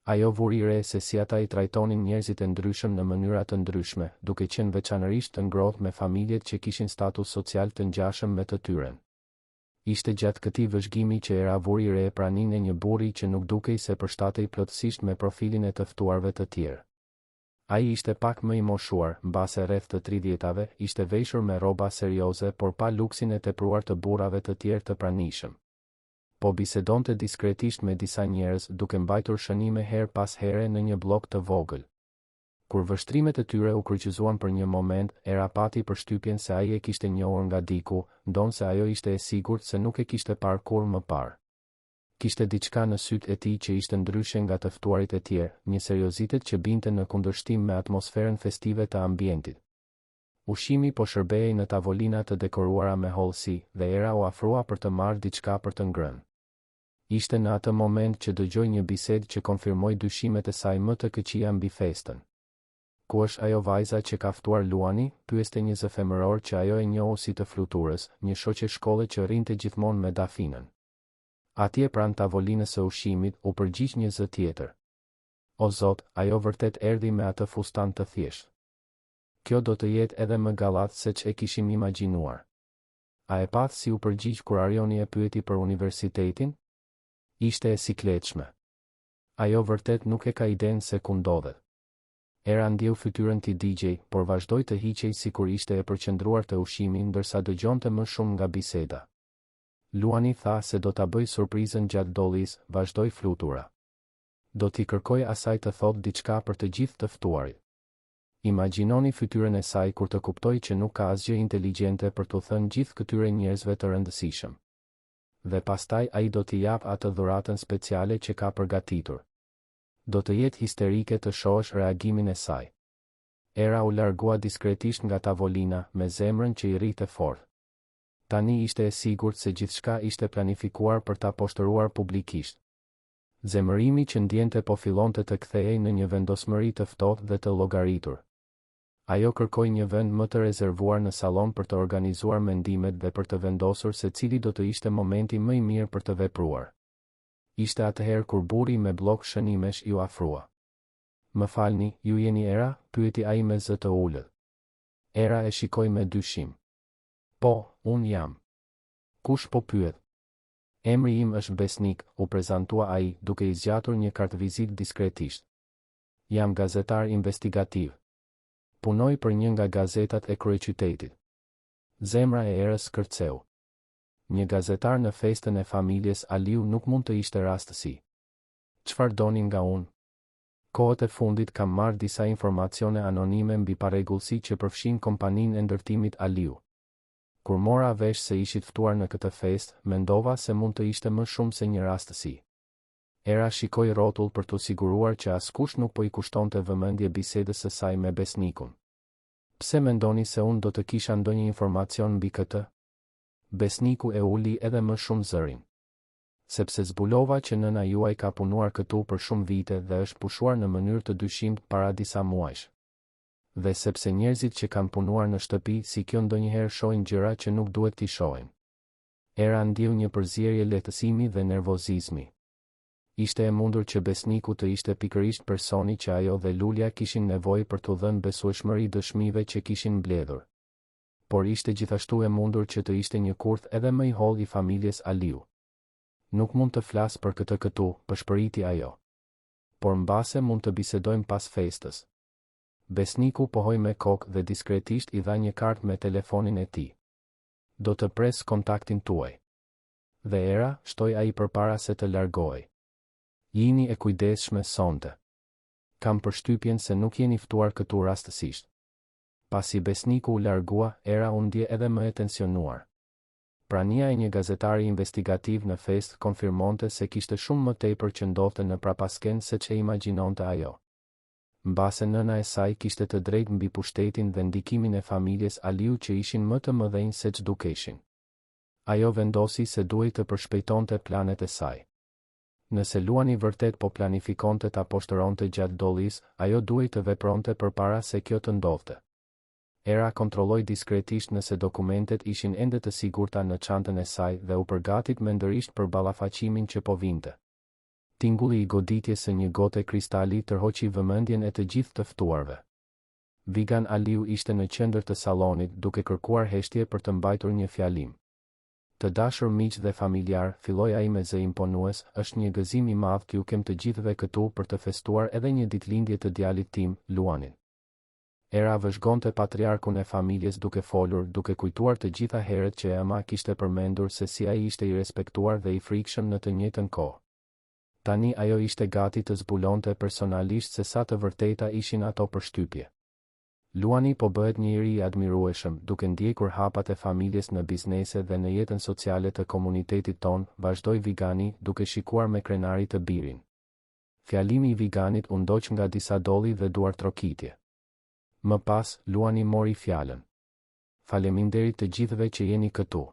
Ajo vuri re se si ata i trajtonin njerëzit e ndryshëm në mënyra të ndryshme, duke qenë veçanërisht të ngrohtë me familjet që kishin status social të ngjashëm me të tyren. Ishte gjatë këtij vëzhgimi që Era vuri re praninë e një burri që nuk dukej se përshtatej plotësisht me profilin e të ftuarve të tjerë. Ai ishte pak më i moshuar, mbase rreth të tridhjetave, ishte veshur me rroba serioze por pa luksin e tepruar të burrave të tjerë të pranishëm. Po bisedonte diskretisht me disa njerëz, duke mbajtur shënime herë pas here në një bllok të vogël. Kur vështrimet e tyre u kryqëzuan për një moment, Era pati përshtypjen se ai e kishte njohur nga diku, ndonëse ajo ishte e sigurt se nuk e kishte parë kurrë më parë. Kishte diçka në sytë e tij që ishte ndryshe nga të ftuarit e tjerë, një seriozitet që binte në kundërshtim me atmosferën festive të ambientit. Ushqimi po shërbehej në tavolina të dekoruara me hollësi, dhe Era u afrua për të marrë diçka për të ngrënë. Ishte në atë moment që dëgjoi një bisedë që konfirmoi dyshimet e saj më të këqija mbi festën. Ku është ajo vajza që ka ftuar Luani? pyeste një zë femëror që ajo e njohu si të Fluturës, një shoqe shkolle që rrinte gjithmonë me Dafinën. Atje pranë tavolinës së ushqimit, u përgjigj një zë tjetër. O Zot, ajo vërtet erdhi me atë fustan të thjeshtë. Kjo do të jetë edhe më gallatë seç e kishim imagjinuar. A e patë si u përgjigj kur Arjoni e pyeti për universitetin? Ishte e sikletshme. Ajo vërtet nuk e ka idenë se ku ndodhet. Era ndjeu fytyrën t'i digjej, por vazhdoi të hiqej sikur ishte e përqendruar te ushqimi ndërsa dëgjonte më shumë nga biseda. Luani tha se do ta bëjë surprizën gjatë dollisë, vazhdoi Flutura. Do t'i kërkojë asaj të thotë diçka për të gjithë të ftuarit. Imagjinoni fytyrën e saj kur të kuptojë që nuk ka asgjë inteligjente për t'u thënë gjithë këtyre njerëzve të rëndësishëm. Dhe pastaj ai do t'i japë atë dhuratën speciale që ka përgatitur. Do të jetë histerike të shohësh reagimin e saj. Era u largua diskretisht nga tavolina, me zemrën që i rrihte fort. Tani ishte e sigurt se gjithçka ishte planifikuar për ta poshtëruar publikisht. Zemërimi që ndjente po fillonte të kthehej në një vendosmëri të ftohtë dhe të llogaritur. Ajo kërkoi një vend më të rezervuar në sallon për të organizuar mendimet dhe për të vendosur se cili do të ishte momenti më i mirë për të vepruar. Ishte atëherë kur burri me bllok shënimesh iu afrua. Më falni, ju jeni Era? pyeti ai me zë të ulët. Era e shikoi me dyshim. Po, unë jam. Kush po pyet? Emri im është Besnik, u prezantua ai, duke i zgjatur një kartëvizitë diskretisht. Jam gazetar investigativ. Punoj për një nga gazetat e kryeqytetit. Zemra e Erës kërceu. Një gazetar në festën e familjes Aliu nuk mund të ishte rastësi. Çfarë doni nga unë? Kohët e fundit kam marrë disa informacione anonime mbi parregullsi që përfshijnë kompaninë e ndërtimit Aliu. Kur mora vesh se ishit ftuar në këtë festë, mendova se mund të ishte më shumë se një rastësi. Era shikoi rrotull për t'u siguruar që askush nuk po i kushtonte vëmendje bisedës së saj me Besnikun. Pse mendoni se unë do të kisha ndonjë informacion mbi këtë? Besniku e uli edhe më shumë zërin. Sepse zbulova që nëna juaj ka punuar këtu për shumë vite dhe është pushuar në mënyrë të dyshimtë para disa muajsh. Dhe sepse njerëzit që kanë punuar në shtëpi si kjo ndonjëherë shohin gjëra që nuk duhet t'i shohin. Era ndjeu një përzierje lehtësimi dhe nervozizmi. Ishte e mundur që Besniku të ishte pikërisht personi që ajo dhe Lulja kishin nevojë për t'u dhënë besueshmëri dëshmive që kishin mbledhur. Por ishte gjithashtu e mundur që të ishte një kurth edhe më i hollë i familjes Aliu. Nuk mund të flas për këtë këtu, pëshpëriti ajo. Por mbase mund të bisedojmë pas festës. Besniku pohoi me kokë dhe diskretisht i dha një kartë me telefonin e tij. Do të pres kontaktin tuaj. Dhe Era, shtoi ai përpara se të largohej. Jini e kujdesshme sonte. Kam përshtypjen se nuk jeni ftuar këtu rastësisht. Pasi Besniku u largua, Era u ndje edhe më e tensionuar. Prania e një gazetari investigativ në festë konfirmonte se kishte shumë më tepër që ndodhte në prapaskenë seç e imagjinonte ajo. Mbase nëna e saj kishte të drejtë mbi pushtetin dhe ndikimin e familjes Aliu që ishin më të mëdhenj seç dukeshin. Ajo vendosi se duhej të përshpejtonte planet e saj. Nëse Luani vërtet po planifikonte ta poshtëronte gjatë dollisë, ajo duhej të vepronte përpara se kjo të ndodhte. Era kontrolloi diskretisht nëse dokumentet ishin ende të sigurta në çantën e saj dhe u përgatit mendërisht për ballafaqimin që po vinte. Tingulli i goditjes së një gote kristali tërhoqi vëmendjen e të gjithë të ftuarve. Vigan Aliu ishte në qendër të sallonit duke kërkuar heshtje për të mbajtur një fjalim. Të dashur miq dhe familjarë, filloi ai me zë imponues, është një gëzim i madh t'ju kem të gjithëve këtu për të festuar edhe një ditëlindje të djalit tim, Luanin. Era vëzhgonte patriarkun e familjes duke folur, duke kujtuar të gjitha herët që e ëma kishte përmendur se si ai ishte i respektuar dhe i frikshëm në të njëjtën kohë. Tani ajo ishte gati të zbulonte personalisht se sa të vërteta ishin ato përshtypje. Luani po bëhet një i ri i admirueshëm, duke ndjekur hapat e familjes në biznese dhe në jetën sociale të komunitetit tonë, vazhdoi Vigani, duke shikuar me krenari të birin. Fjalimi i Viganit u ndoq nga disa dolli dhe duartrokitje. Më pas, Luani mori fjalën. Faleminderit të gjithëve që jeni këtu.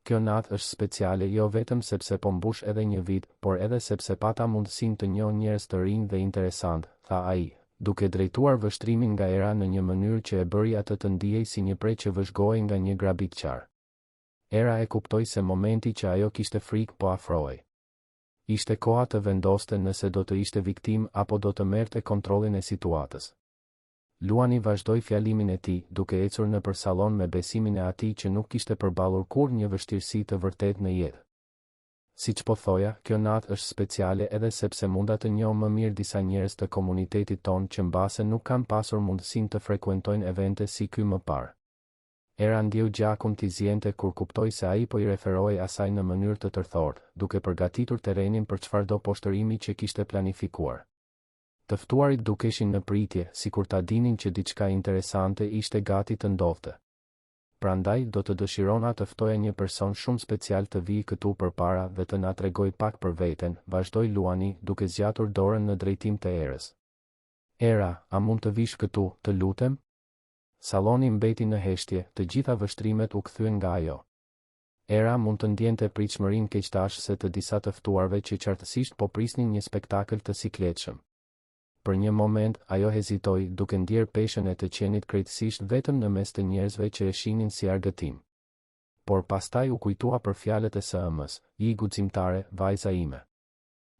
Kjo natë është speciale jo vetëm sepse po mbush edhe një vit, por edhe sepse pata mundësinë të njoh njerëz të rinj dhe interesantë, tha ai, duke drejtuar vështrimin nga Era në një mënyrë që e bëri atë të ndihej si një pre që vëzhgohej nga një grabitqar. Era e kuptoi se momenti që ajo kishte frikë po afrohej. Ishte koha të vendoste nëse do të ishte viktimë apo do të merrte kontrollin e situatës. Luani vazhdoi fjalimin e tij, duke ecur nëpër sallon me besimin e atij që nuk kishte përballur kurrë një vështirësi të vërtetë në jetë. Siç po thoja, kjo natë është speciale edhe sepse munda të njoh më mirë disa njerëz të komunitetit tonë që mbase nuk kanë pasur mundësinë të frekuentojnë evente si ky më parë. Era ndjeu gjakun t'i ziente kur kuptoi se ai po i referohej asaj në mënyrë të tërthortë, duke përgatitur terrenin për çfarëdo poshtërimi që kishte planifikuar. Të ftuarit dukeshin në pritje, sikur ta dinin që diçka interesante ishte gati të ndodhte. Prandaj, do të dëshirona të ftoja një person shumë special të vijë këtu përpara dhe të na tregojë pak për veten, vazhdoi Luani, duke zgjatur dorën në drejtim të Erës. Era, a mund të vish këtu, të lutem? Salloni mbeti në heshtje, të gjitha vështrimet u kthyen nga ajo. Era mund të ndjente pritshmërinë keqdashëse të disa të ftuarve që qartësisht po prisnin një spektakël të sikletshëm. Për një moment, ajo hezitoi, duke ndjerë peshën e të qenit krejtësisht vetëm në mes të njerëzve që e shihnin si argëtim. Por pastaj u kujtua për fjalët e së ëmës, Ji guximtare, vajza ime.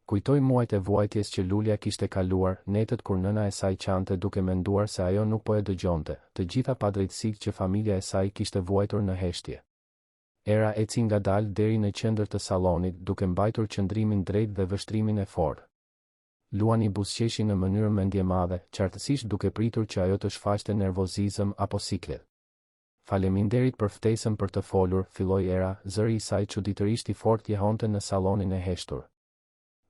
Kujtoi muajt e vuajtjes që Lulja kishte kaluar, netët kur nëna e saj qante duke menduar se ajo nuk po e dëgjonte, të gjitha padrejtësitë që familja e saj kishte vuajtur në heshtje. Era eci ngadalë deri në qendër të sallonit, duke mbajtur qëndrimin drejt dhe vështrimin e fortë. Luani buzëqeshi në mënyrë mendjemadhe, qartësisht duke pritur që ajo të shfaqte nervozizëm apo siklet. Faleminderit për ftesën për të folur, filloi Era, zëri i saj çuditërisht i fortë jehonte në sallonin e heshtur.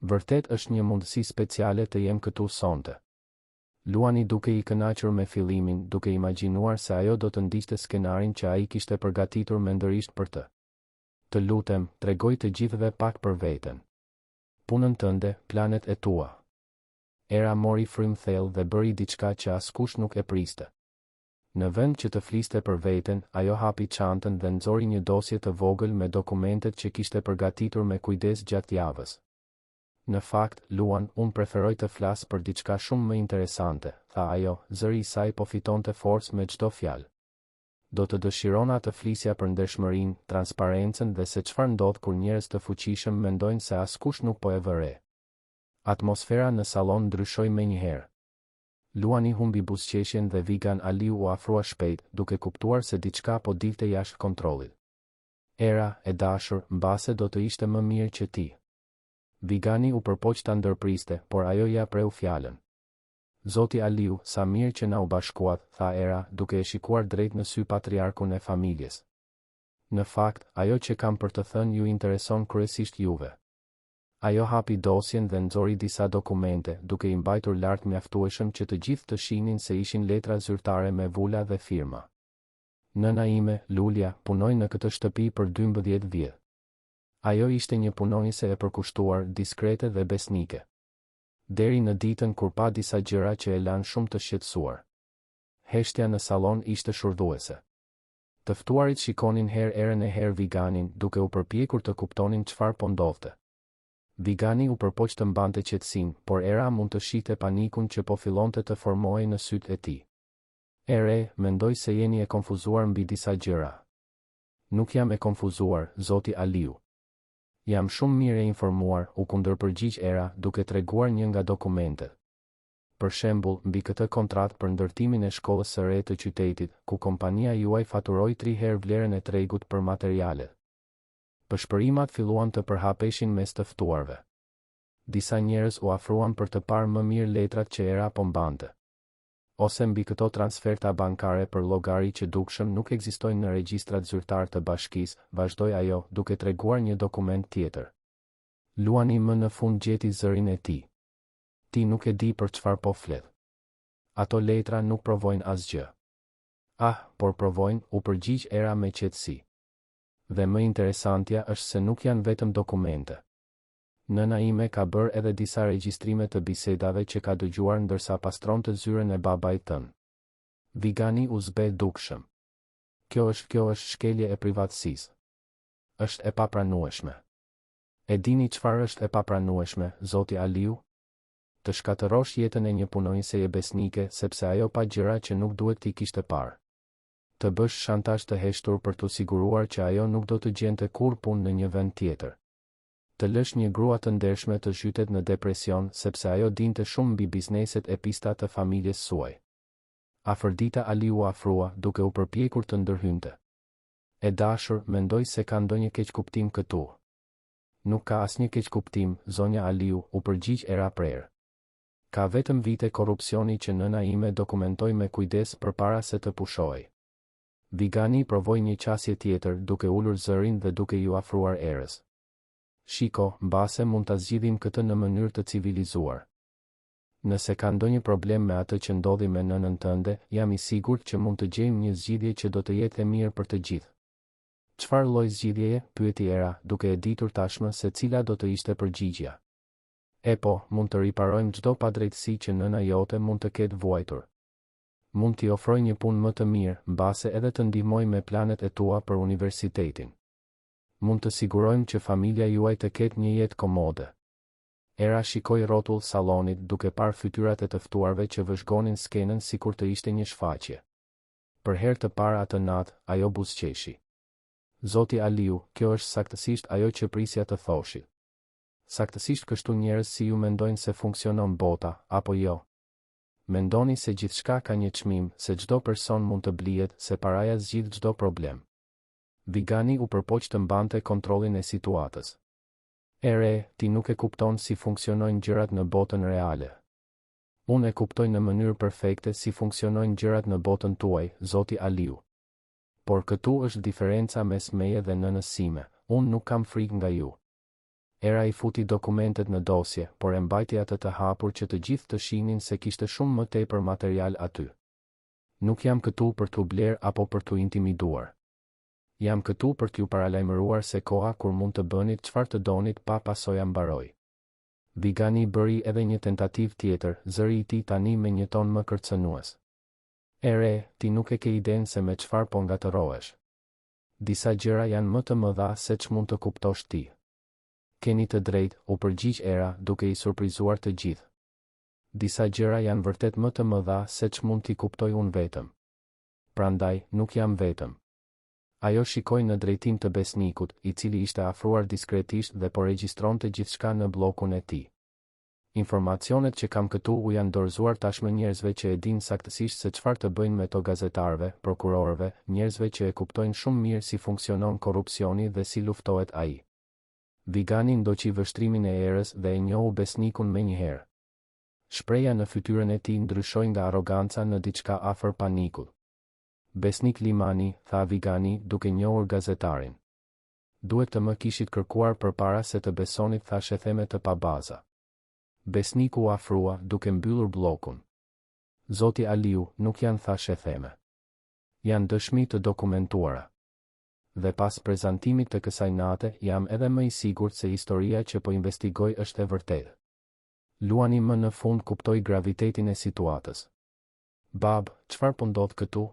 Vërtet është një mundësi speciale të jem këtu sonte. Luani dukej i kënaqur me fillimin, duke imagjinuar se ajo do të ndiqte skenarin që ai kishte përgatitur mendërisht për të. Të lutem, tregoju të gjithëve pak për veten. Punën tënde, planet e tua. Era mori frymë thellë dhe bëri diçka që askush nuk e priste. Në vend që të fliste për veten, ajo hapi çantën dhe nxori një dosje të vogël me dokumentet që kishte përgatitur me kujdes gjatë javës. Në fakt, Luan, unë preferoj të flas për diçka shumë më interesante, tha ajo, zëri i saj po fitonte forcë me çdo fjalë. Do të dëshirona të flisja për ndershmërinë, transparencën dhe se çfarë ndodh kur njerëz të fuqishëm mendojnë se askush nuk po e vë re. Atmosfera në sallon ndryshoi menjëherë. Luani humbi buzëqeshjen dhe Vigan Aliu u afrua shpejt, duke kuptuar se diçka po dilte jashtë kontrollit. Era, e dashur, mbase do të ishte më mirë që ti. Vigani u përpoq ta ndërpriste, por ajo ia preu fjalën. Zoti Aliu, sa mirë që na u bashkuat, tha Era, duke e shikuar drejt në sy patriarkun e familjes. Në fakt, ajo që kam për të thënë ju intereson kryesisht juve. Ajo hapi dosjen dhe nxori disa dokumente, duke i mbajtur lart mjaftueshëm që të gjithë të shihnin se ishin letra zyrtare me vula dhe firma. Nëna ime, Lulja, punoi në këtë shtëpi për 12 vjet. Ajo ishte një punonjëse e përkushtuar, diskrete dhe besnike. Deri në ditën kur pa disa gjëra që e lanë shumë të shqetësuar. Heshtja në sallon ishte shurdhuese. Të ftuarit shikonin herë Erën e herë Viganin, duke u përpjekur të kuptonin çfarë po ndodhte. Vigani u përpoq të mbante qetësinë, por Era mund të shihte panikun që po fillonte të formohej në sytë e tij. E re, mendoj se jeni e konfuzuar mbi disa gjëra. Nuk jam e konfuzuar, zoti Aliu. Jam shumë mirë e informuar, u kundërpërgjigj Era, duke treguar një nga dokumentet. Për shembull, mbi këtë kontratë për ndërtimin e shkollës së re të qytetit, ku kompania juaj faturoi tri herë vlerën e tregut për materialet. Pëshpërimat filluan të përhapeshin mes të ftuarve. Disa njerëz u afruan për të parë më mirë letrat që Era po mbante. Ose mbi këto transferta bankare për llogari që dukshëm nuk ekzistojnë në regjistrat zyrtarë të bashkisë, vazhdoi ajo, duke treguar një dokument tjetër. Luani më në fund gjeti zërin e tij. Ti nuk e di për çfarë po flet. Ato letra nuk provojnë asgjë. Ah, por provojnë, u përgjigj Era me qetësi. Dhe më interesantja është se nuk janë vetëm dokumente. Nëna ime ka bërë edhe disa regjistrime të bisedave që ka dëgjuar ndërsa pastronte zyrën e babait tënd. Vigani u zbeh dukshëm. Kjo është kjo është shkelje e privatësisë. Është e papranueshme. E dini çfarë është e papranueshme, zoti Aliu? Të shkatërrosh jetën e një punonjëseje besnike sepse ajo pa gjëra që nuk duhet t'i kishte parë. Të bësh shantazh të heshtur për t'u siguruar që ajo nuk do të gjente kurrë punë në një vend tjetër. Të lësh një grua të ndershme të zhytet në depresion sepse ajo dinte shumë mbi bizneset e pista të familjes suaj. Afërdita Aliu u afrua, duke u përpjekur të ndërhynte. E dashur, mendoj se ka ndonjë keqkuptim këtu. Nuk ka asnjë keqkuptim, zonja Aliu, u përgjigj Era prerë. Ka vetëm vite korrupsioni që nëna ime dokumentoi me kujdes përpara se të pushohej. Vigani provoi një qasje tjetër, duke ulur zërin dhe duke iu afruar Erës. Shiko, mbase mund ta zgjidhim këtë në mënyrë të civilizuar. Nëse ka ndonjë problem me atë që ndodhi me nënën tënde, jam i sigurt që mund të gjejmë një zgjidhje që do të jetë e mirë për të gjithë. Çfarë lloj zgjidhjeje? pyeti Era, duke e ditur tashmë se cila do të ishte përgjigjja. Epo, mund të riparojmë çdo padrejtësi që nëna jote mund të ketë vuajtur. Mund t'i ofroj një punë më të mirë, mbase edhe të ndihmoj me planet e tua për universitetin. Mund të sigurojmë që familja juaj të ketë një jetë komode. Era shikoi rrotull sallonit duke parë fytyrat e të ftuarve që vëzhgonin skenën sikur të ishte një shfaqje. Për herë të parë atë natë, ajo buzëqeshi. Zoti Aliu, kjo është saktësisht ajo që prisja të thoshit. Saktësisht kështu njerëz si ju mendojnë se funksionon bota, apo jo? Mendoni se gjithçka ka një çmim, se çdo person mund të blihet, se paraja zgjidh çdo problem. Vigani u përpoq të mbante kontrollin e situatës. E re, ti nuk e kupton si funksionojnë gjërat në botën reale. Unë e kuptoj në mënyrë perfekte si funksionojnë gjërat në botën tuaj, zoti Aliu. Por këtu është diferenca mes meje dhe nënës sime, unë nuk kam frikë nga ju. Era i futi dokumentet në dosje, por e mbajti atë të hapur që të gjithë të shihnin se kishte shumë më tepër material aty. Nuk jam këtu për t'u blerë apo për t'u intimiduar. Jam këtu për t'ju paralajmëruar se koha kur mund të bënit çfarë të donit pa pasoja mbaroi. Vigani bëri edhe një tentativë tjetër, zëri i tij tani me një ton më kërcënues. E re, ti nuk e ke idenë se me çfarë po ngatërrohesh. Disa gjëra janë më të mëdha se ç'mund të kuptosh ti. Keni të drejtë, u përgjigj Era, duke i surprizuar të gjithë. Disa gjëra janë vërtet më të mëdha se ç'mund t'i kuptoj unë vetëm. Prandaj, nuk jam vetëm. Ajo shikoi në drejtim të Besnikut, i cili ishte afruar diskretisht dhe po regjistronte gjithçka në bllokun e tij. Informacionet që kam këtu u janë dorëzuar tashmë njerëzve që e dinë saktësisht se çfarë të bëjnë me to gazetarëve, prokurorëve, njerëzve që e kuptojnë shumë mirë si funksionon korrupsioni dhe si luftohet ai. Vigani ndoqi vështrimin e Erës dhe e njohu Besnikun menjëherë. Shprehja në fytyrën e tij ndryshoi nga arroganca në diçka afër panikut. Besnik Limani, tha Vigani, duke njohur gazetarin. Duhet të më kishit kërkuar përpara se të besonit thashetheme të pabaza. Besniku u afrua, duke mbyllur bllokun. Zoti Aliu, nuk janë thashetheme. Janë dëshmi të dokumentuara. Dhe pas prezantimit të kësaj nate, jam edhe më i sigurt se historia që po investigoj është e vërtetë. Luani më në fund kuptoi gravitetin e situatës. Babë, çfarë po ndodh këtu?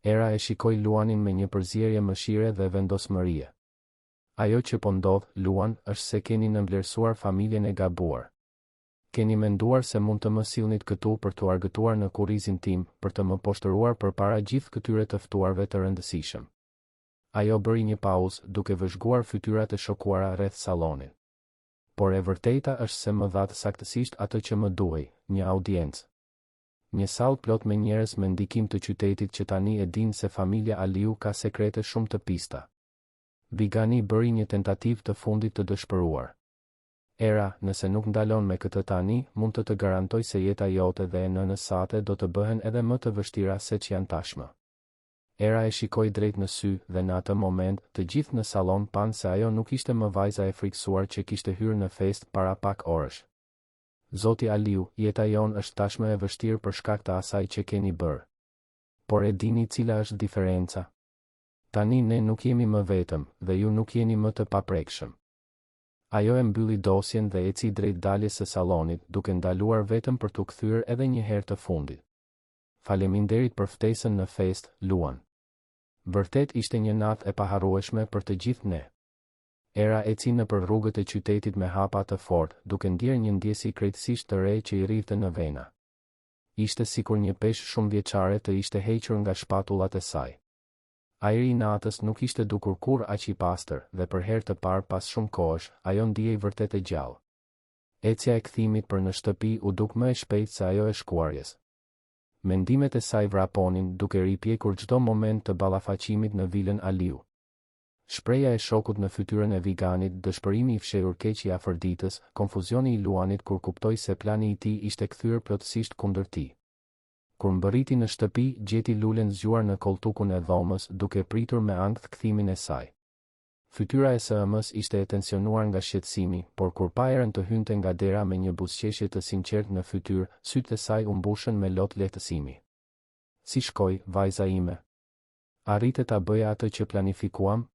Era e shikoi Luanin me një përzierje mëshire dhe vendosmërie. Ajo që po ndodh, Luan, është se keni nënvlerësuar familjen e gabuar. Keni menduar se mund të më sillnit këtu për t'u argëtuar në kurrizin tim, për të më poshtëruar përpara gjithë këtyre të ftuarve të rëndësishëm. Ajo bëri një pauzë, duke vëzhguar fytyrat e shokuara rreth sallonit. Por e vërteta është se më dhatë saktësisht atë që më duhej, një audiencë. Një sallë plot me njerëz me ndikim të qytetit që tani e dinë se familja Aliu ka sekrete shumë të pista. Vigani bëri një tentativë të fundit të dëshpëruar. Era, nëse nuk ndalon me këtë tani, mund të të garantoj se jeta jote dhe e nënës sate do të bëhen edhe më të vështira seç janë tashmë. Era e shikoi drejt në sy, dhe në atë moment, të gjithë në sallon panë se ajo nuk ishte më vajza e frikësuar që kishte hyrë në festë para pak orësh. Zoti Aliu, jeta jonë është tashmë e vështirë për shkak të asaj që keni bërë. Por e dini cila është diferenca? Tani ne nuk jemi më vetëm, dhe ju nuk jeni më të paprekshëm. Ajo e mbylli dosjen dhe eci drejt daljes së sallonit, duke ndaluar vetëm për t'u kthyer edhe një herë të fundit. Faleminderit për ftesën në festë, Luan. Vërtet ishte një natë e paharrueshme për të gjithë ne. Era eci nëpër rrugët e qytetit me hapa të fortë, duke ndjerë një ndjesi krejtësisht të re që i rridhte në vena. Ishte sikur një peshë shumëvjeçare të ishte hequr nga shpatullat e saj. Ajri i natës nuk ishte dukur kurrë aq i pastër, dhe për herë të parë pas shumë kohësh, ajo ndihej vërtet e gjallë. Ecja e kthimit për në shtëpi u duk më e shpejtë se ajo e shkuarjes. Mendimet e saj vraponin, duke ripjekur çdo moment të ballafaqimit në vilën Aliu. Shprehja e shokut në fytyrën e Viganit, dëshpërimi i fshehur keq i Afërditës, konfuzioni i Luanit kur kuptoi se plani i tij ishte kthyer plotësisht kundër tij. Kur mbërriti në shtëpi, gjeti Lulen zgjuar në kolltukun e dhomës, duke pritur me ankth kthimin e saj. Fytyra e së ëmës ishte e tensionuar nga shqetësimi, por kur pa Erën të hynte nga dera me një buzëqeshje të sinqertë në fytyrë, sytë e saj u mbushën me lot lehtësimi. Si shkoi, vajza ime? Arrite ta bëje atë që planifikuam?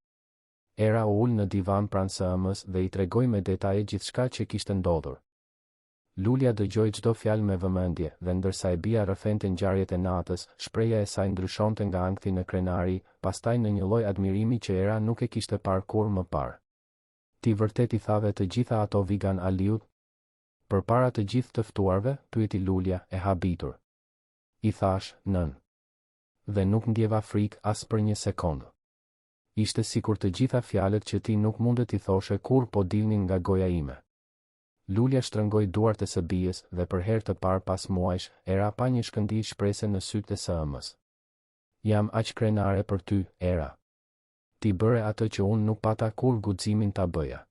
Era u ul në divan pranë së ëmës dhe i tregoi me detaje gjithçka që kishte ndodhur. Lulja dëgjoi çdo fjalë me vëmendje, dhe ndërsa e bija rrëfente ngjarjet e natës, shprehja e saj ndryshonte nga ankthi në krenari, pastaj në një lloj admirimi që Era nuk e kishte parë kurrë më parë. Ti vërtet i thave të gjitha ato Vigan Aliut? Përpara të gjithë të ftuarve? pyeti Lulja, e habitur. I thashë, nënë. Dhe nuk ndjeva frikë as për një sekondë. Ishte sikur të gjitha fjalët që ti nuk munde t'i thoshe kurrë po dilnin nga goja ime. Lulja shtrëngoi duart e së bijës dhe për herë të parë pas muajsh, Era pa një shkëndijë shprese në sytë e së ëmës. Jam aq krenare për ty, Era. Ti bëre atë që unë nuk pata kurrë guximin ta bëja.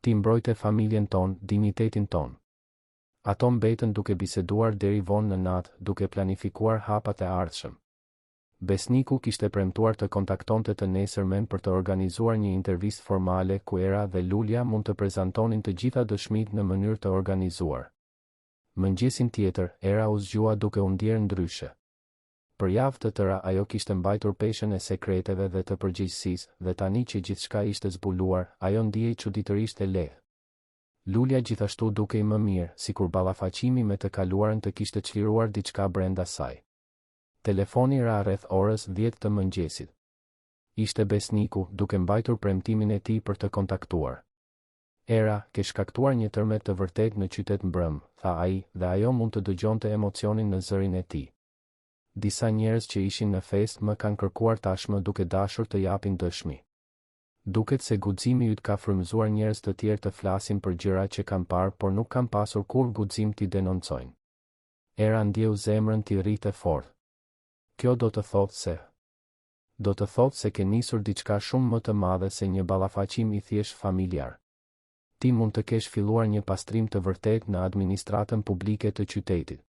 Ti mbrojte familjen tonë, dinjitetin tonë. Ato mbetën duke biseduar deri vonë në natë, duke planifikuar hapat e ardhshëm. Besniku kishte premtuar të kontaktonte të nesërmen për të organizuar një intervistë formale ku Era dhe Lulja mund të prezantonin të gjitha dëshmitë në mënyrë të organizuar. Mëngjesin tjetër, Era u zgjua duke u ndjerë ndryshe. Për javë të tëra ajo kishte mbajtur peshën e sekreteve dhe të përgjegjësisë, dhe tani që gjithçka ishte zbuluar, ajo ndihej çuditërisht e lehtë. Lulja gjithashtu dukej më mirë, sikur ballafaqimi me të kaluarën të kishte çliruar diçka brenda saj. Telefoni ra rreth orës dhjetë të mëngjesit. Ishte Besniku, duke mbajtur premtimin e tij për të kontaktuar. Era, ke shkaktuar një tërmet të vërtetë në qytet mbrëmë, tha ai, dhe ajo mund të dëgjonte emocionin në zërin e tij. Disa njerëz që ishin në festë më kanë kërkuar tashmë duke dashur të japin dëshmi. Duket se guximi yt ka frymëzuar njerëz të tjerë të flasin për gjëra që kanë parë por nuk kanë pasur kurrë guxim t'i denoncojnë. Era ndjeu zemrën t'i rrihte fort. Kjo do të thotë se. Do të thotë se ke nisur diçka shumë më të madhe se një ballafaqim i thjeshtë familjar. Ti mund të kesh filluar një pastrim të vërtetë në administratën publike të qytetit.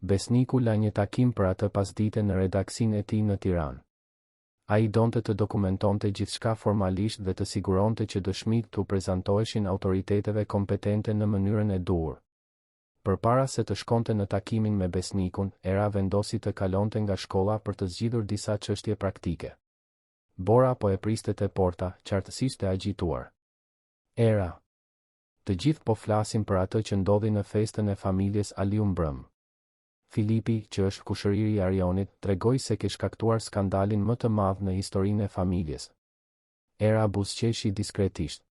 Besniku la një takim për atë pasdite në redaksinë e tij në Tiranë. Ai donte të dokumentonte gjithçka formalisht dhe të siguronte që dëshmitë t'u prezantoheshin autoriteteve kompetente në mënyrën e duhur. Përpara se të shkonte në takimin me Besnikun, Era vendosi të kalonte nga shkolla për të zgjidhur disa çështje praktike. Bora po e priste te porta, qartësisht e agjituar. Era. Të gjithë po flasin për atë që ndodhi në festën e familjes Aliu mbrëmë. Filipi, që është kushëriri i Arionit, tregoi se ke shkaktuar skandalin më të madh në historinë e familjes. Era buzëqeshi diskretisht.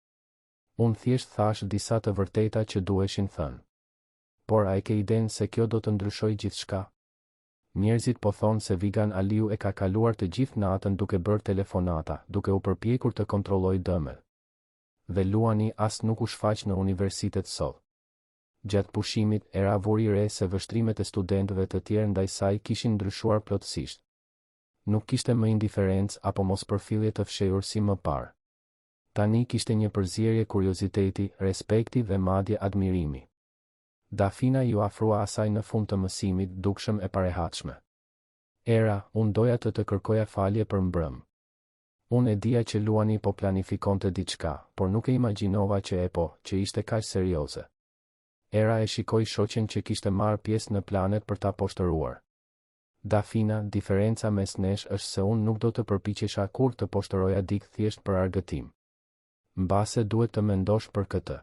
Unë thjesht thashë disa të vërteta që duheshin thënë. Por a e ke idenë se kjo do të ndryshojë gjithçka? Njerëzit po thonë se Vigan Aliu e ka kaluar të gjithë natën duke bërë telefonata, duke u përpjekur të kontrollojë dëmet. Dhe Luani as nuk u shfaq në universitet sot. Gjatë pushimit, Era vuri re se vështrimet e studentëve të tjerë ndaj saj kishin ndryshuar plotësisht. Nuk kishte më indiferencë apo mospërfillje të fshehur si më parë. Tani kishte një përzierje kurioziteti, respekti dhe madje admirimi. Dafina iu afrua asaj në fund të mësimit, dukshëm e parehatshme. Era, unë doja të të kërkoja falje për mbrëmë. Unë e dija që Luani po planifikonte diçka, por nuk e imagjinova që epo, që ishte kaq serioze. Era e shikoi shoqen që kishte marrë pjesë në planet për ta poshtëruar. Dafina, diferenca mes nesh është se unë nuk do të përpiqesha kurrë të poshtëroja dikë thjesht për argëtim. Mbase duhet të mendosh për këtë.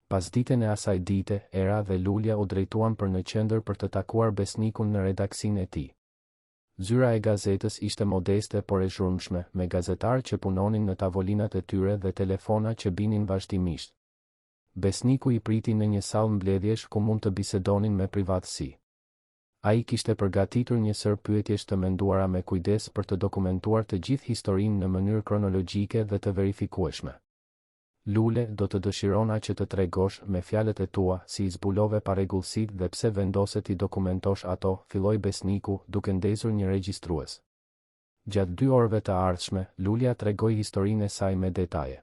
Pasditen e asaj dite, Era dhe Lulja u drejtuan për në qendër për të takuar Besnikun në redaksinë e tij. Zyra e gazetës ishte modeste por e zhurmshme, me gazetarë që punonin në tavolinat e tyre dhe telefona që binin vazhdimisht. Besniku i priti në një sallë mbledhjesh ku mund të bisedonin me privatësi. Ai kishte përgatitur një sërë pyetjesh të menduara me kujdes për të dokumentuar të gjithë historinë në mënyrë kronologjike dhe të verifikueshme. Lule, do të dëshirona që të tregosh, me fjalët e tua, si i zbulove parregullsitë dhe pse vendose t'i dokumentosh ato, filloi Besniku, duke ndezur një regjistrues. Gjatë dy orëve të ardhshme, Lulja tregoi historinë e saj me detaje.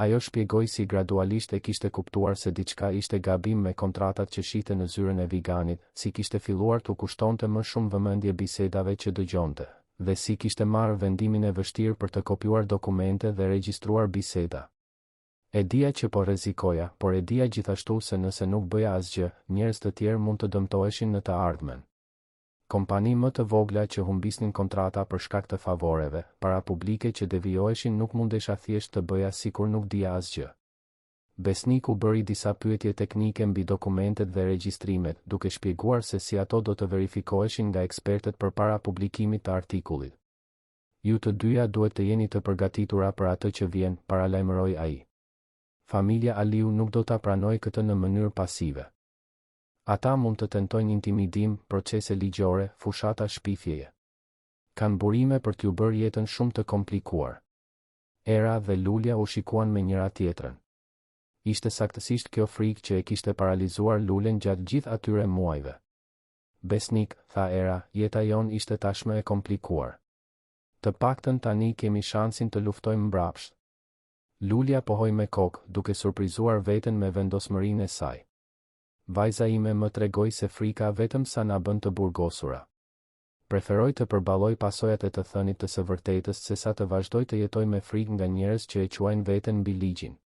Ajo shpjegoi si gradualisht e kishte kuptuar se diçka ishte gabim me kontratat që shihte në zyrën e Viganit, si kishte filluar t'u kushtonte më shumë vëmendje bisedave që dëgjonte, dhe si kishte marrë vendimin e vështirë për të kopjuar dokumente dhe regjistruar biseda. E dija që po rrezikoja, por e dija gjithashtu se nëse nuk bëja asgjë, njerëz të tjerë mund të dëmtoheshin në të ardhmen. Kompani më të vogla që humbisnin kontrata për shkak të favoreve, para publike që devijoheshin nuk mundesha thjesht të bëja sikur nuk dija asgjë. Besniku bëri disa pyetje teknike mbi dokumentet dhe regjistrimet, duke shpjeguar se si ato do të verifikoheshin nga ekspertët përpara publikimit të artikullit. Ju të dyja duhet të jeni të përgatitura për atë që vjen, paralajmëroi ai. Familja Aliu nuk do ta pranojë këtë në mënyrë pasive. Ata mund të tentojnë intimidim, procese ligjore, fushata shpifjeje. Kanë burime për t'ju bërë jetën shumë të komplikuar. Era dhe Lulja u shikuan me njëra-tjetrën. Ishte saktësisht kjo frikë që e kishte paralizuar Lulen gjatë gjithë atyre muajve. Besnik, tha Era, jeta jonë ishte tashmë e komplikuar. Të paktën tani kemi shansin të luftojmë mbrapsht. Lulja pohoi me kokë, duke surprizuar veten me vendosmërinë e saj. Vajza ime më tregoi se frika vetëm sa na bën të burgosura. Preferoj të përballoj pasojat e të thënit të së vërtetës sesa të vazhdoj të jetoj me frikë nga njerëz që e quajnë veten mbi ligjin.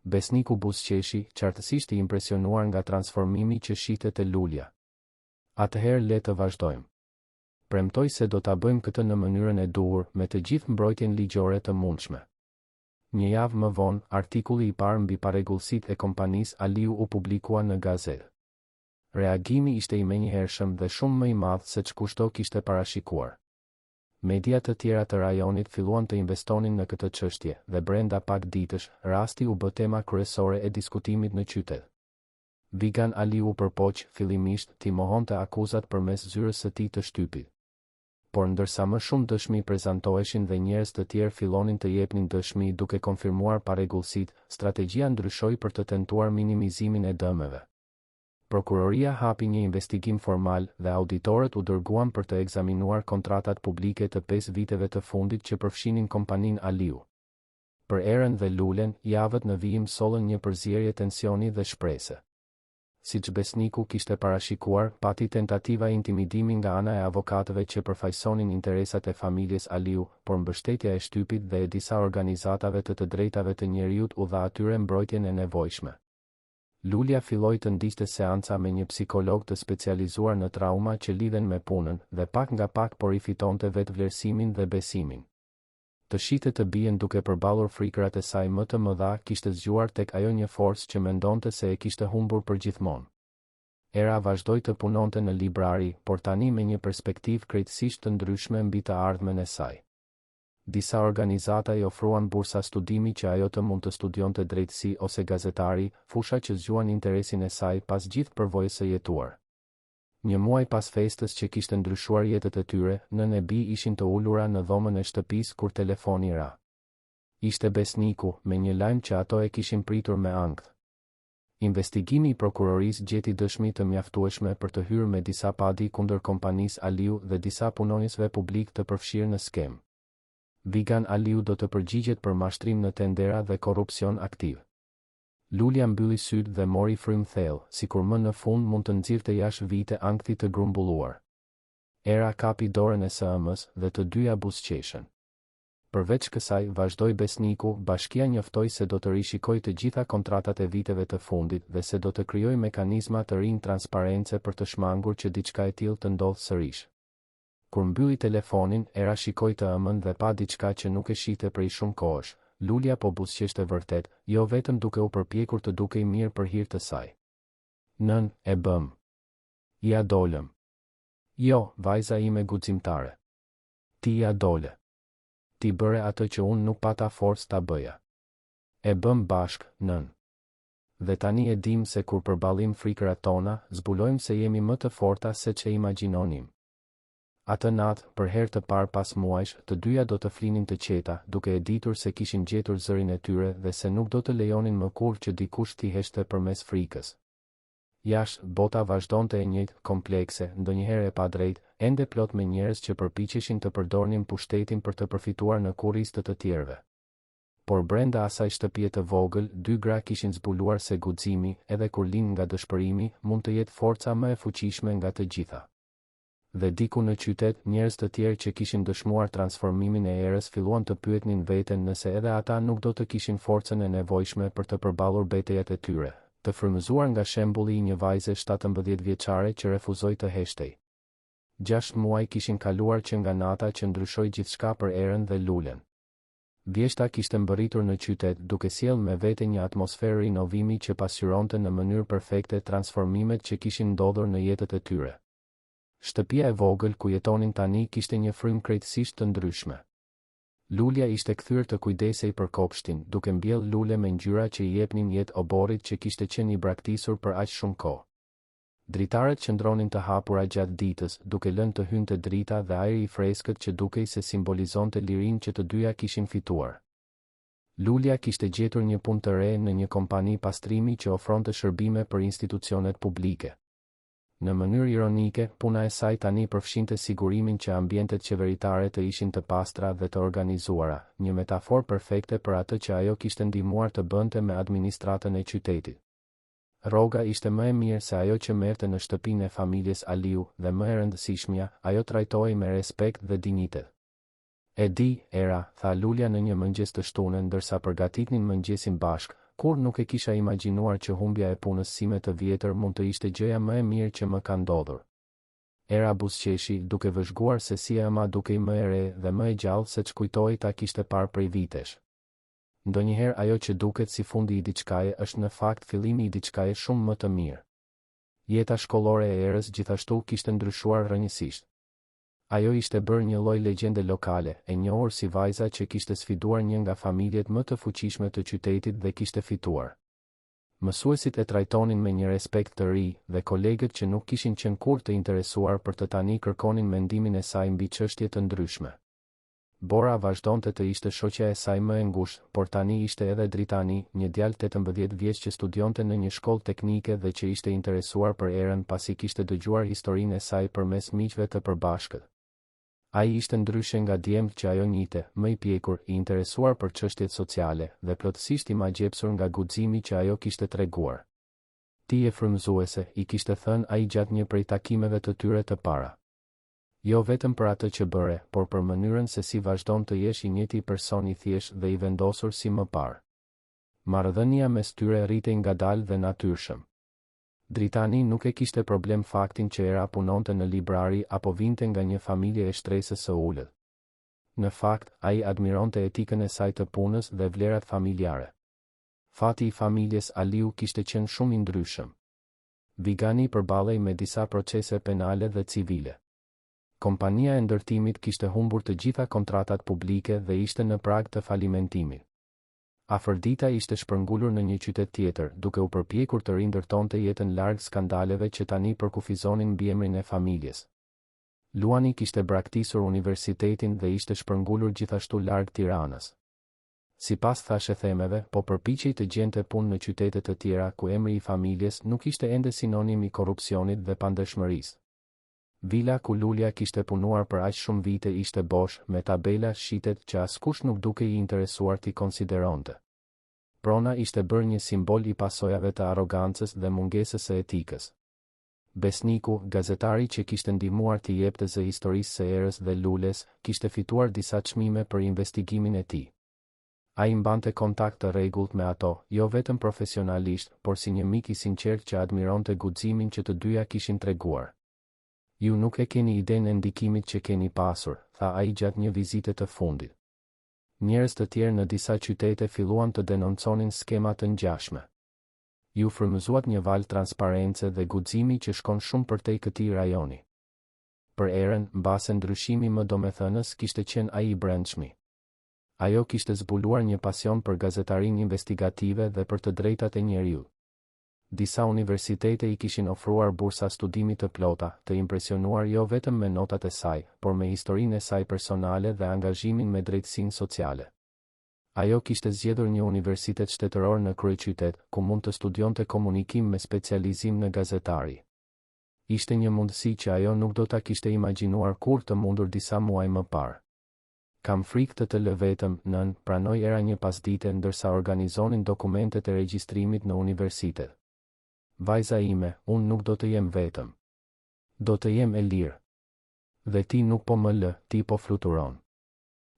Besniku buzëqeshi, qartësisht i impresionuar nga transformimi që shihte te Lulja. Atëherë le të vazhdojmë. Premtoj se do ta bëjmë këtë në mënyrën e duhur, me të gjithë mbrojtjen ligjore të mundshme. Një javë më vonë, artikulli i parë mbi parregullsitë e kompanisë Aliu u publikua në gazetë. Reagimi ishte i menjëhershëm dhe shumë më i madh se ç'kushdo kishte parashikuar. Media të tjera të rajonit filluan të investonin në këtë çështje, dhe brenda pak ditësh, rasti u bë tema kryesore e diskutimit në qytet. Vigan Aliu u përpoq, fillimisht, t'i mohonte akuzat përmes zyrës së tij të shtypit. Por ndërsa më shumë dëshmi prezantoheshin dhe njerëz të tjerë fillonin të jepnin dëshmi duke konfirmuar parregullsitë, strategjia ndryshoi për të tentuar minimizimin e dëmeve. Prokuroria hapi një investigim formal dhe auditorët u dërguan për të ekzaminuar kontratat publike të pesë viteve të fundit që përfshinin kompaninë Aliu. Për Erën dhe Lulen, javët në vijim sollën një përzierje tensioni dhe shprese. Siç Besniku kishte parashikuar, pati tentativa intimidimi nga ana e avokatëve që përfaqësonin interesat e familjes Aliu, por mbështetja e shtypit dhe e disa organizatave të të drejtave të njeriut u dha atyre mbrojtjen e nevojshme. Lulja filloi të ndiqte seanca me një psikolog të specializuar në trauma që lidhen me punën, dhe pak nga pak po rifitonte vetëvlerësimin dhe besimin. Të shihte të bijën duke përballur frikërat e saj më të mëdha kishte zgjuar tek ajo një forcë që mendonte se e kishte humbur përgjithmonë. Era vazhdoi të punonte në librari, por tani me një perspektivë krejtësisht të ndryshme mbi të ardhmen e saj. Disa organizata i ofruan bursa studimi që ajo të mund të studionte drejtësi ose gazetari, fusha që zgjuan interesin e saj pas gjithë përvojës së jetuar. Një muaj pas festës që kishte ndryshuar jetët e tyre, nënë e bijë ishin të ulura në dhomën e shtëpisë kur telefoni ra. Ishte Besniku, me një lajm që ato e kishin pritur me ankth. Investigimi i prokurorisë gjeti dëshmi të mjaftueshme për të hyrë me disa padi kundër kompanisë Aliu dhe disa punonjësve publikë të përfshirë në skemë. Vigan Aliu do të përgjigjet për mashtrim në tendera dhe korrupsion aktiv. Lulja mbylli sytë dhe mori frymë thellë, sikur më në fund mund të nxirrte jashtë vite ankthi të grumbulluar. Era kapi dorën e së ëmës dhe të dyja buzëqeshën. Përveç kësaj, vazhdoi Besniku, bashkia njoftoi se do të rishikojë të gjitha kontratat e viteve të fundit dhe se do të krijojë mekanizma të rinj transparence për të shmangur që diçka e tillë të ndodhë sërish. Kur mbylli telefonin, Era shikoi të ëmën dhe pa diçka që nuk e shihte prej shumë kohësh, Lulja po buzëqeshte vërtet, jo vetëm duke u përpjekur të dukej mirë për hir të saj. Nënë, e bëmë. Ia dolëm. Jo, vajza ime guximtare. Ti ia dole. Ti bëre atë që unë nuk pata forcë ta bëja. E bëmë bashkë, nënë. Dhe tani e dimë se kur përballim frikërat tona, zbulojmë se jemi më të forta seç e imagjinonim. Atë natë, për herë të parë pas muajsh, të dyja do të flinin të qeta, duke e ditur se kishin gjetur zërin e tyre dhe se nuk do të lejonin më kurrë që dikush t'i heshtte përmes frikës. Jashtë, bota vazhdonte e njëjtë, komplekse, ndonjëherë e padrejtë, ende plot me njerëz që përpiqeshin të përdornin pushtetin për të përfituar në kurriz të të tjerëve. Por brenda asaj shtëpie të vogël, dy gra kishin zbuluar se guximi, edhe kur lind nga dëshpërimi, mund të jetë forca më e fuqishme nga të gjitha. Dhe diku në qytet, njerëz të tjerë që kishin dëshmuar transformimin e Erës filluan të pyetnin veten nëse edhe ata nuk do të kishin forcën e nevojshme për të përballur betejat e tyre, të frymëzuar nga shembulli i një vajze 17 vjeçare që refuzoi të heshtej. Gjashtë muaj kishin kaluar që nga nata që ndryshoi gjithçka për Erën dhe Lulen. Vjeshta kishte mbërritur në qytet, duke sjellë me vete një atmosferë rinovimi që pasqyronte në mënyrë perfekte transformimet që kishin ndodhur në jetët e tyre. Shtëpia e vogël ku jetonin tani kishte një frymë krejtësisht të ndryshme. Lulja ishte kthyer të kujdesej për kopshtin, duke mbjellë lule me ngjyra që i jepnin jetë oborrit që kishte qenë i braktisur për aq shumë kohë. Dritaret qëndronin të hapura gjatë ditës, duke lënë të hynte drita dhe ajri i freskët që dukej se simbolizonte lirinë që të dyja kishin fituar. Lulja kishte gjetur një punë të re në një kompani pastrimi që ofronte shërbime për institucionet publike. Në mënyrë ironike, puna e saj tani përfshinte sigurimin që ambientet qeveritare të ishin të pastra dhe të organizuara, një metaforë perfekte për atë që ajo kishte ndihmuar të bënte me administratën e qytetit. Rroga ishte më e mirë se ajo që merrte në shtëpinë e familjes Aliu dhe më e rëndësishmja, ajo trajtohej me respekt dhe dinjitet. E di, Era, tha Lulja në një mëngjes të shtune ndërsa përgatitnin mëngjesin bashkë, kurrë nuk e kisha imagjinuar që humbja e punës sime të vjetër mund të ishte gjëja më e mirë që më ka ndodhur. Era buzëqeshi, duke vëzhguar se si e ëma dukej më e re dhe më e gjallë seç kujtohej ta kishte parë prej vitesh. Ndonjëherë ajo që duket si fundi i diçkaje është në fakt fillimi i diçkaje shumë më të mirë. Jeta shkollore e Erës gjithashtu kishte ndryshuar rrënjësisht. Ajo ishte bërë një lloj legjende lokale, e njohur si vajza që kishte sfiduar një nga familjet më të fuqishme të qytetit dhe kishte fituar. Mësuesit e trajtonin me një respekt të ri, dhe kolegët që nuk kishin qenë kurrë të interesuar për të tani kërkonin mendimin e saj mbi çështje të ndryshme. Bora vazhdonte të ishte shoqja e saj më e ngushtë, por tani ishte edhe Dritani, një djalë 18 vjeç që studionte në një shkollë teknike dhe që ishte interesuar për Erën pasi kishte dëgjuar historinë e saj përmes miqve të përbashkët. Ai ishte ndryshe nga djemtë që ajo njihte, më i pjekur, i interesuar për çështjet sociale, dhe plotësisht i magjepsur nga guximi që ajo kishte treguar. Ti je frymëzuese, i kishte thënë ai gjatë një prej takimeve të tyre të para. Jo vetëm për atë që bëre, por për mënyrën se si vazhdon të jesh i njëjti person i thjeshtë dhe i vendosur si më parë. Marrëdhënia mes tyre rritej ngadalë dhe natyrshëm. Dritani nuk e kishte problem faktin që Era punonte në librari apo vinte nga një familje e shtresës së ulët. Në fakt, ai admironte etikën e saj të punës dhe vlerat familjare. Fati i familjes Aliu kishte qenë shumë i ndryshëm. Vigani përballej me disa procese penale dhe civile. Kompania e ndërtimit kishte humbur të gjitha kontratat publike dhe ishte në prag të falimentimit. Afërdita ishte shpërngulur në një qytet tjetër, duke u përpjekur të rindërtonte jetën larg skandaleve që tani përkufizonin mbiemrin e familjes. Luani kishte braktisur universitetin dhe ishte shpërngulur gjithashtu larg Tiranës. Sipas thashethemeve, po përpiqej të gjente punë në qytete të tjera ku emri i familjes nuk ishte ende sinonim i korrupsionit dhe pandershmërisë. Vila ku Lulja kishte punuar për aq shumë vite ishte bosh, me tabela shitet që askush nuk dukej i interesuar t'i konsideronte. Prona ishte bërë një simbol i pasojave të arrogancës dhe mungesës së etikës. Besniku, gazetari që kishte ndihmuar t'i jepte zë historisë së Erës dhe Lules, kishte fituar disa çmime për investigimin e tij. Ai mbante kontakt të rregullt me ato, jo vetëm profesionalisht, por si një mik i sinqertë që admironte guximin që të dyja kishin treguar. Ju nuk e keni idenë e ndikimit që keni pasur, tha ai gjatë një vizite të fundit. Njerëz të tjerë në disa qytete filluan të denonconin skema të ngjashme. Ju frymëzuat një valë transparence dhe guximi që shkon shumë përtej këtij rajoni. Për Erën, mbase ndryshimi më domethënës kishte qenë ai i brendshmi. Ajo kishte zbuluar një pasion për gazetarinë investigative dhe për të drejtat e njeriut. Disa universitete i kishin ofruar bursa studimi të plota, të impresionuar jo vetëm me notat e saj, por me historinë e saj personale dhe angazhimin me drejtësinë sociale. Ajo kishte zgjedhur një universitet shtetëror në kryeqytet, ku mund të studionte komunikim me specializim në gazetari. Ishte një mundësi që ajo nuk do ta kishte imagjinuar kurrë të mundur disa muaj më parë. Kam frikë të të lë vetëm, nënë, pranoi Era një pasdite ndërsa organizonin dokumentet e regjistrimit në universitet. Vajza ime, unë nuk do të jem vetëm. Do të jem e lirë. Dhe ti nuk po më lë, ti po fluturon.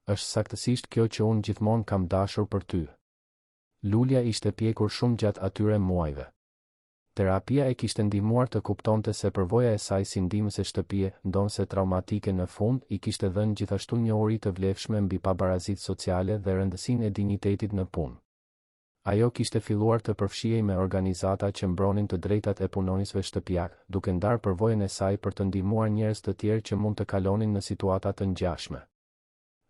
Është saktësisht kjo që unë gjithmonë kam dashur për ty. Lulja ishte pjekur shumë gjatë atyre muajve. Terapia e kishte ndihmuar të kuptonte se përvoja e saj si ndihmëse shtëpie, ndonëse traumatike në fund, i kishte dhënë gjithashtu njohuri të vlefshme mbi pabarazitë sociale dhe rëndësinë e dinjitetit në punë. Ajo kishte filluar të përfshihej me organizata që mbronin të drejtat e punonjësve shtëpiakë, duke ndarë përvojën e saj për të ndihmuar njerëz të tjerë që mund të kalonin në situata të ngjashme.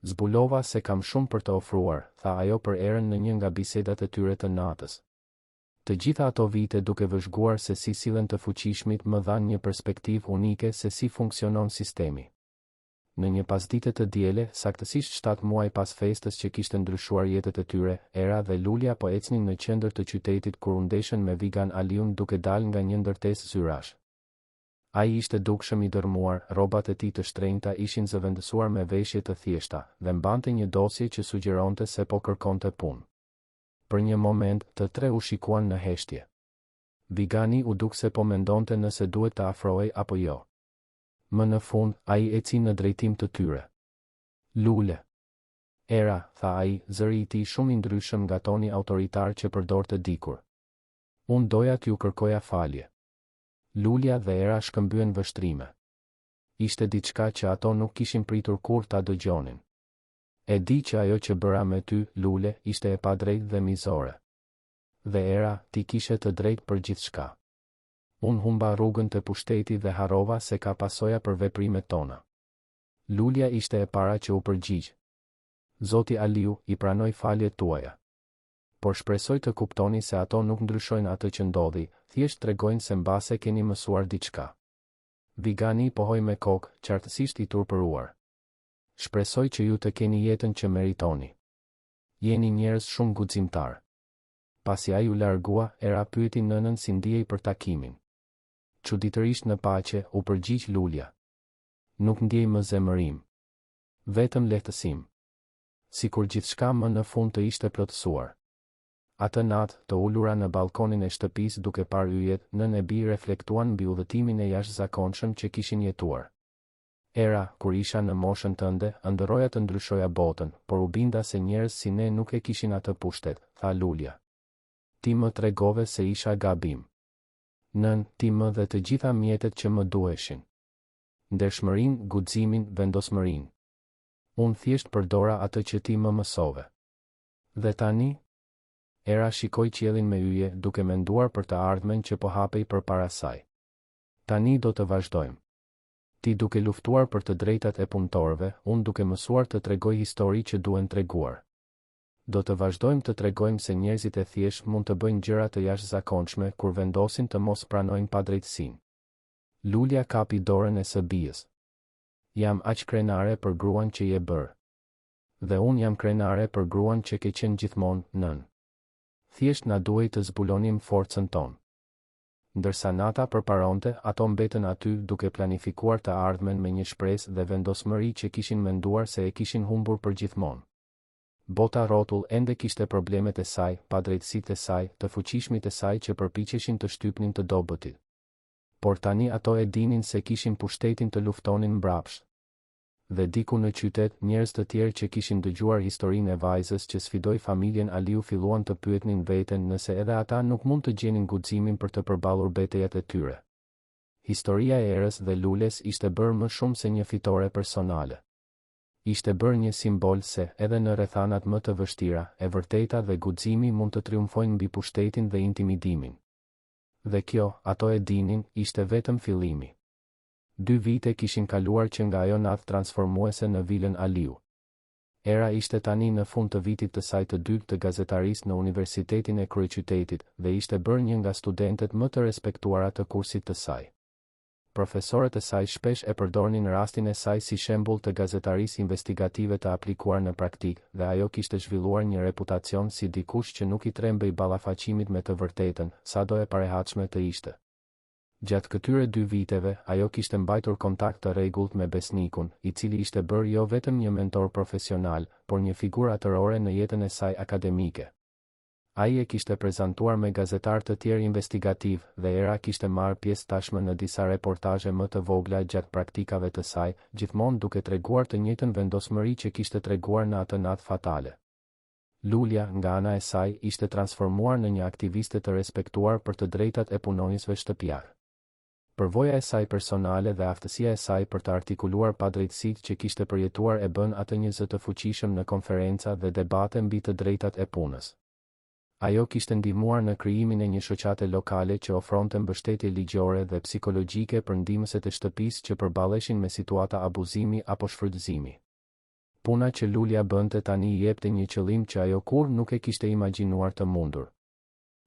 Zbulova se kam shumë për të ofruar, tha ajo për Erën në një nga bisedat e tyre të natës. Të gjitha ato vite duke vëzhguar se si sillen të fuqishmit më dhanë një perspektivë unike se si funksionon sistemi. Në një pasdite të diele, saktësisht shtatë muaj pas festës që kishte ndryshuar jetët e tyre, Era dhe Lulja po ecnin në qendër të qytetit kur u ndeshën me Vigan Aliun duke dalë nga një ndërtesë zyrash. Ai ishte dukshëm i dërrmuar, rrobat e tij të shtrenjta ishin zëvendësuar me veshje të thjeshta, dhe mbante një dosje që sugjeronte se po kërkonte punë. Për një moment, të tre u shikuan në heshtje. Vigani u duk se po mendonte nëse duhet të afrohej apo jo. Më në fund, ai eci në drejtim të tyre. Lule. Era, tha ai, zëri i tij shumë i ndryshëm nga toni autoritar që përdorte dikur. Unë doja t'ju kërkoja falje. Lulja dhe Era shkëmbyen vështrime. Ishte diçka që ato nuk kishin pritur kurrë ta dëgjonin. E di që ajo që bëra me ty, Lule, ishte e padrejtë dhe mizore. Dhe Era, ti kishe të drejtë për gjithçka. Unë humba rrugën te pushteti dhe harrova se ka pasoja për veprimet tona. Lulja ishte e para që u përgjigj. Zoti Aliu, i pranoj faljet tuaja. Por shpresoj të kuptoni se ato nuk ndryshojnë atë që ndodhi, thjesht tregojnë se mbase keni mësuar diçka. Vigani pohoi me kokë, qartësisht i turpëruar. Shpresoj që ju të keni jetën që meritoni. Jeni njerëz shumë guximtarë. Pasi ai u largua, Era pyeti nënën si ndihej për takimin. Çuditërisht në paqe, u përgjigj Lulja. Nuk ndjej më zemërim. Vetëm lehtësim. Sikur gjithçka më në fund të ishte plotësuar. Atë natë, të ulura në ballkonin e shtëpisë duke parë yjet, nënë e bijë reflektuan mbi udhëtimin e jashtëzakonshëm që kishin jetuar. Era, kur isha në moshën tënde, ëndërroja të ndryshoja botën, por u binda se njerëz si ne nuk e kishin atë pushtet, tha Lulja. Ti më tregove se isha gabim. Nënë, ti më dhe të gjitha mjetet që më duheshin. Ndershmërinë, guximin, vendosmërinë. Unë thjesht përdora atë që ti më mësove. Dhe tani? Era shikoi qiellin me yje, duke menduar për të ardhmen që po hapej përpara saj. Tani do të vazhdojmë. Ti duke luftuar për të drejtat e punëtorëve, unë duke mësuar të tregoj histori që duhen treguar. Do të vazhdojmë të tregojmë se njerëzit e thjeshtë mund të bëjnë gjëra të jashtëzakonshme kur vendosin të mos pranojnë padrejtësinë. Lulja kapi dorën e së bijës. Jam aq krenare për gruan që je bërë. Dhe unë jam krenare për gruan që ke qenë gjithmonë, nënë. Thjesht na duhej të zbulonim forcën tonë. Ndërsa nata përparonte, ato mbetën aty duke planifikuar të ardhmen me një shpresë dhe vendosmëri që kishin menduar se e kishin humbur përgjithmonë. Bota rrotull ende kishte problemet e saj, padrejtësitë e saj, të fuqishmit e saj që përpiqeshin të shtypnin të dobëtit. Por tani ato e dinin se kishin pushtetin të luftonin mbrapsht. Dhe diku në qytet, njerëz të tjerë që kishin dëgjuar historinë e vajzës që sfidoi familjen Aliu filluan të pyetnin veten nëse edhe ata nuk mund të gjenin guximin për të përballur betejat e tyre. Historia e Erës dhe Lules ishte bërë më shumë se një fitore personale. Ishte bërë një simbol se, edhe në rrethanat më të vështira, e vërteta dhe guximi mund të triumfojnë mbi pushtetin dhe intimidimin. Dhe kjo, ato e dinin, ishte vetëm fillimi. Dy vite kishin kaluar që nga ajo natë transformuese në vilën Aliu. Era ishte tani në fund të vitit të saj të dytë të gazetarisë në Universitetin e kryeqytetit dhe ishte bërë një nga studentet më të respektuara të kursit të saj. Profesorët e saj shpesh e përdornin rastin e saj si shembull të gazetarisë investigative të aplikuar në praktikë dhe ajo kishte zhvilluar një reputacion si dikush që nuk i trembej ballafaqimit me të vërtetën, sado e parehatshme të ishte. Gjatë këtyre dy viteve, ajo kishte mbajtur kontakt të rregullt me Besnikun, i cili ishte bërë jo vetëm një mentor profesional, por një figurë atërore në jetën e saj akademike. Ai e kishte prezantuar me gazetarë të tjerë investigativë, dhe Era kishte marrë pjesë tashmë në disa reportazhe më të vogla gjatë praktikave të saj, gjithmonë duke treguar të njëjtën vendosmëri që kishte treguar në atë natë fatale. Lulja, nga ana e saj, ishte transformuar në një aktiviste të respektuar për të drejtat e punonjësve shtëpiakë. Përvoja e saj personale dhe aftësia e saj për të artikuluar padrejtësitë që kishte përjetuar e bënë atë një zë të fuqishëm në konferenca dhe debate mbi të drejtat e punës. Ajo kishte ndihmuar në krijimin e një shoqate lokale që ofronte mbështetje ligjore dhe psikologjike për ndihmëset e shtëpisë që përballeshin me situata abuzimi apo shfrytëzimi. Puna që Lulja bënte tani i jepte një qëllim që ajo kurrë nuk e kishte imagjinuar të mundur.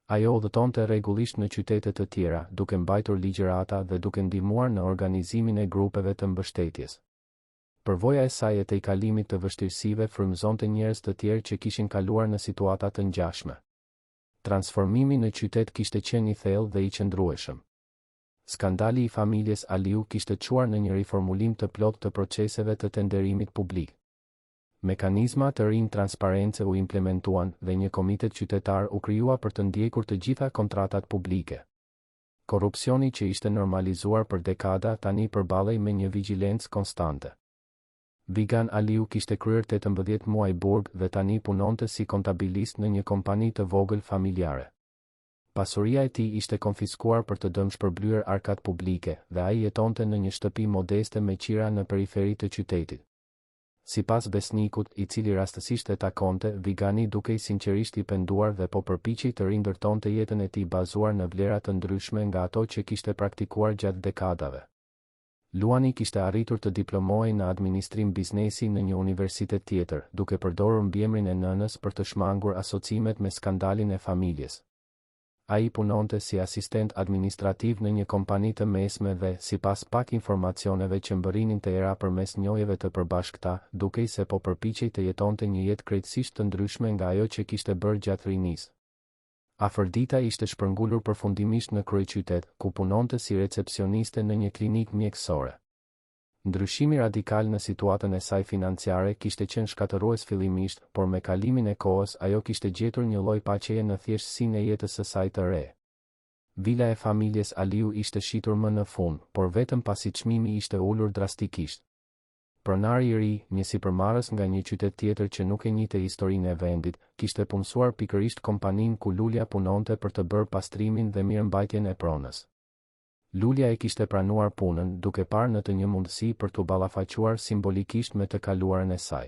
Ajo udhëtonte rregullisht në qytete të tjera, duke mbajtur ligjërata dhe duke ndihmuar në organizimin e grupeve të mbështetjes. Përvoja e saj e tejkalimit të vështirësive frymëzonte njerëz të tjerë që kishin kaluar në situata të ngjashme. Transformimi në qytet kishte qenë i thellë dhe i qëndrueshëm. Skandali i familjes Aliu kishte çuar në një riformulim të plotë të proceseve të tenderimit publik. Mekanizma të rinj transparence u implementuan dhe një komitet qytetar u krijua për të ndjekur të gjitha kontratat publike. Korrupsioni që ishte normalizuar për dekada tani përballej me një vigjilencë konstante. Vigan Aliu kishte kryer 18 muaj burg dhe tani punonte si kontabilist në një kompani të vogël familjare. Pasuria e tij ishte konfiskuar për të dëmshpërblyer arkat publike, dhe ai jetonte në një shtëpi modeste me qira në periferi të qytetit. Sipas Besnikut, i cili rastësisht e takonte, Vigani dukej sinqerisht i penduar dhe po përpiqej të rindërtonte jetën e tij bazuar në vlera të ndryshme nga ato që kishte praktikuar gjatë dekadave. Luani kishte arritur të diplomohej në administrim biznesi në një universitet tjetër, duke përdorur mbiemrin e nënës për të shmangur asociimet me skandalin e familjes. Ai punonte si asistent administrativ në një kompani të mesme dhe, sipas pak informacioneve që mbërrinin te Era përmes njohjeve të përbashkëta, dukej se po përpiqej të jetonte një jetë krejtësisht të ndryshme nga ajo që kishte bërë gjatë rinisë. Afërdita ishte shpërngulur përfundimisht në kryeqytet, ku punonte si recepsioniste në një klinikë mjekësore. Ndryshimi radikal në situatën e saj financiare kishte qenë shkatërrues fillimisht, por me kalimin e kohës ajo kishte gjetur një lloj paqeje në thjeshtësinë e jetës së saj të re. Vila e familjes Aliu ishte shitur më në fund, por vetëm pasi çmimi ishte ulur drastikisht. Pronari i ri, një sipërmarrës nga një qytet tjetër që nuk e njihte historinë e vendit, kishte punësuar pikërisht kompaninë ku Lulja punonte për të bërë pastrimin dhe mirëmbajtjen e pronës. Lulja e kishte pranuar punën, duke parë në të një mundësi për t'u ballafaquar simbolikisht me të kaluarën e saj.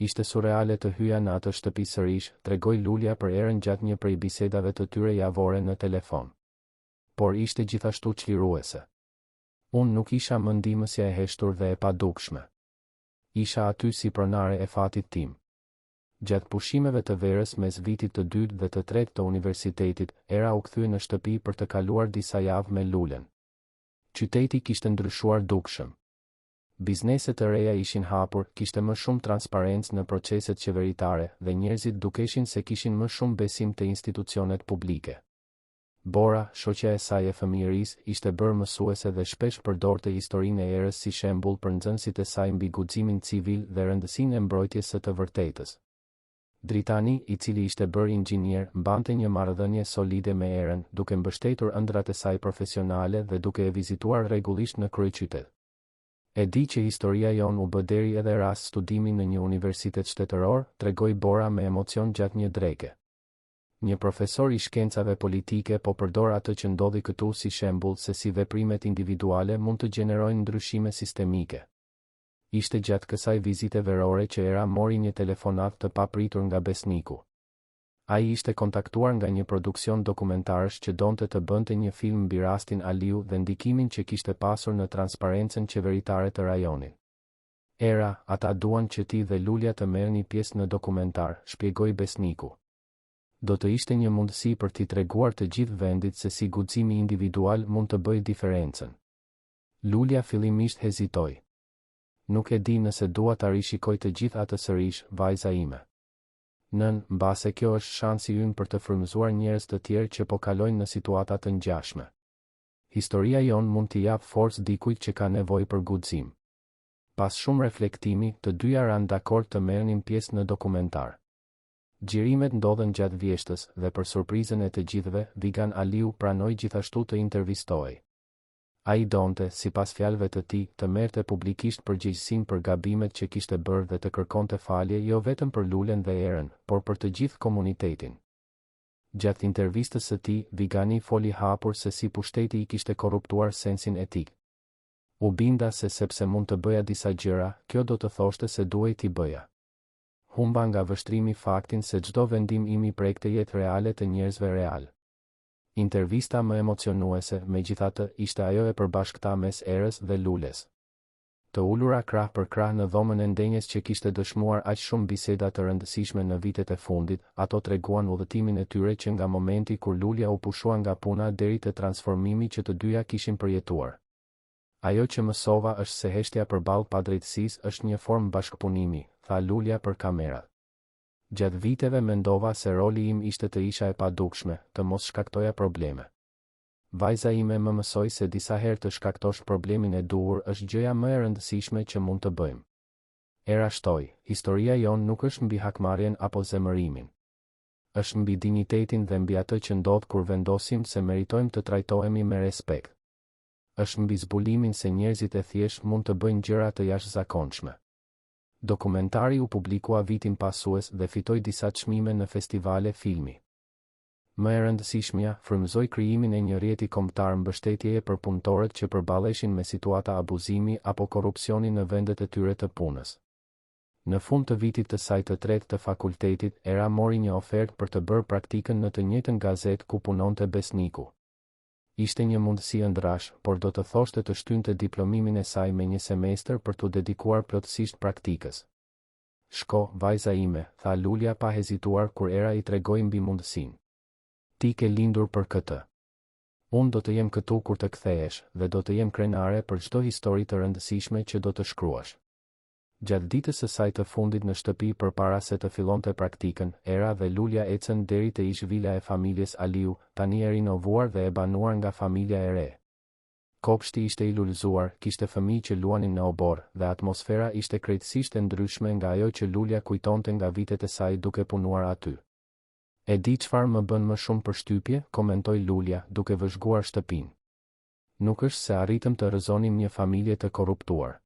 Ishte surreale të hyja në atë shtëpi sërish, tregoi Lulja për Erën gjatë një prej bisedave të tyre javore në telefon. Por ishte gjithashtu çliruese. Unë nuk isha më ndihmësja e heshtur dhe e padukshme. Isha aty si pronare e fatit tim. Gjatë pushimeve të verës mes vitit të dytë dhe të tretë të universitetit, Era u kthye në shtëpi për të kaluar disa javë me Lulen. Qyteti kishte ndryshuar dukshëm. Biznese të reja ishin hapur, kishte më shumë transparencë në proceset qeveritare dhe njerëzit dukeshin se kishin më shumë besim te institucionet publike. Bora, shoqja e saj e fëmijërisë, ishte bërë mësuese dhe shpesh përdorte historinë e Erës si shembull për nxënësit e saj mbi guximin civil dhe rëndësinë e mbrojtjes së të vërtetës. Dritani, i cili ishte bërë inxhinier, mbante një marrëdhënie solide me Erën, duke mbështetur ëndrrat e saj profesionale dhe duke e vizituar rregullisht në kryeqytet. E di që historia jonë u bë deri edhe rast studimi në një universitet shtetëror, tregoi Bora me emocion gjatë një dreke. Një profesor i shkencave politike po përdor atë që ndodhi këtu si shembull se si veprimet individuale mund të gjenerojnë ndryshime sistemike. Ishte gjatë kësaj vizite verore që Era mori një telefonatë të papritur nga Besniku. Ai ishte kontaktuar nga një produksion dokumentarësh që donte të bënte një film mbi rastin Aliu dhe ndikimin që kishte pasur në transparencën qeveritare të rajonit. Era, ata duan që ti dhe Lulja të merrni pjesë në dokumentar, shpjegoi Besniku. Do të ishte një mundësi për t'i treguar të gjithë vendit se si guximi individual mund të bëjë diferencën. Lulja fillimisht hezitoi. Nuk e di nëse dua ta rishikoj të gjithë atë sërish, vajza ime. Nënë, mbase kjo është shansi ynë për të frymëzuar njerëz të tjerë që po kalojnë në situata të ngjashme. Historia jonë mund t'i japë forcë dikujt që ka nevojë për guxim. Pas shumë reflektimi, të dyja ranë dakord të merrnin pjesë në dokumentar. Xhirimet ndodhën gjatë vjeshtës, dhe për surprizën e të gjithëve, Vigan Aliu pranoi gjithashtu të intervistohej. Ai donte, sipas fjalëve të tij, të merrte publikisht përgjegjësinë për gabimet që kishte bërë dhe të kërkonte falje jo vetëm për Lulen dhe Erën, por për të gjithë komunitetin. Gjatë intervistës së tij, Vigani foli hapur se si pushteti i kishte korruptuar sensin etik. U binda se sepse mund të bëja disa gjëra, kjo do të thoshte se duhej t'i bëja. Humba nga vështrimi faktin se çdo vendim imi prekte jetë reale të njerëzve realë. Intervista më emocionuese, megjithatë, ishte ajo e përbashkëta mes Erës dhe Lules. Të ulura krah për krah në dhomën e ndenjes që kishte dëshmuar aq shumë biseda të rëndësishme në vitet e fundit, ato treguan udhëtimin e tyre që nga momenti kur Lulja u pushua nga puna deri te transformimi që të dyja kishin përjetuar. Ajo që mësova është se heshtja përballë padrejtësisë është një formë bashkëpunimi, tha Lulja për kamerat. Gjatë viteve mendova se roli im ishte të isha e padukshme, të mos shkaktoja probleme. Vajza ime më mësoi se disa herë të shkaktosh problemin e duhur është gjëja më e rëndësishme që mund të bëjmë. Era shtoi, Historia jonë nuk është mbi hakmarrjen apo zemërimin. Është mbi dinjitetin dhe mbi atë që ndodh kur vendosim se meritojmë të trajtohemi me respekt. Është mbi zbulimin se njerëzit e thjeshtë mund të bëjnë gjëra të jashtëzakonshme. Dokumentari u publikua vitin pasues dhe fitoi disa çmime në festivale filmi. Më e rëndësishmja, frymëzoi krijimin e një rrjeti kombëtar mbështetjeje për punëtorët që përballeshin me situata abuzimi apo korrupsioni në vendet e tyre të punës. Në fund të vitit të saj të tretë të fakultetit, Era mori një ofertë për të bërë praktikën në të njëjtën gazetë ku punonte Besniku. Ishte një mundësi ëndrrash, por do të thoshte të shtynte diplomimin e saj me një semestër për t'u dedikuar plotësisht praktikës. Shko, vajza ime, tha Lulja pa hezituar kur Era i tregoi mbi mundësinë. Ti ke lindur për këtë. Unë do të jem këtu kur të kthehesh, dhe do të jem krenare për çdo histori të rëndësishme që do të shkruash. Gjatë ditës së saj të fundit në shtëpi përpara se të fillonte praktikën, Era dhe Lulja ecën deri te ish-vila e familjes Aliu, tani e rinovuar dhe e banuar nga familja e re. Kopshti ishte i lulëzuar, kishte fëmijë që luanin në oborr, dhe atmosfera ishte krejtësisht e ndryshme nga ajo që Lulja kujtonte nga vitet e saj duke punuar aty. E di çfarë më bën më shumë përshtypje, komentoi Lulja, duke vëzhguar shtëpinë. Nuk është se arritëm të rrëzonim një familje të korruptuar.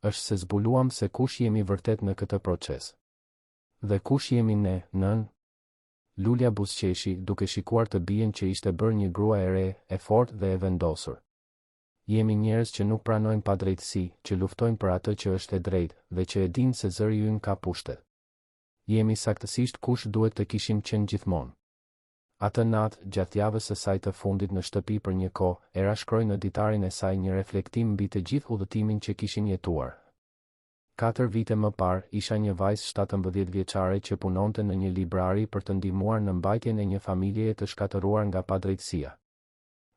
Është se zbuluam se kush jemi vërtet në këtë proces. Dhe kush jemi ne, nënë? Lulja buzëqeshi, duke shikuar të bijën që ishte bërë një grua e re, e fortë dhe e vendosur. Jemi njerëz që nuk pranojmë padrejtësi, që luftojmë për atë që është e drejtë, dhe që e dinë se zëri ynë ka pushtet. Jemi saktësisht kush duhet të kishim qenë gjithmonë. Atë natë, gjatë javës së saj të fundit në shtëpi për një kohë, Era shkroi në ditarin e saj një reflektim mbi të gjithë udhëtimin që kishin jetuar. Katër vite më parë, isha një vajzë 17 vjeçare që punonte në një librari për të ndihmuar në mbajtjen e një familjeje të shkatërruar nga padrejtësia.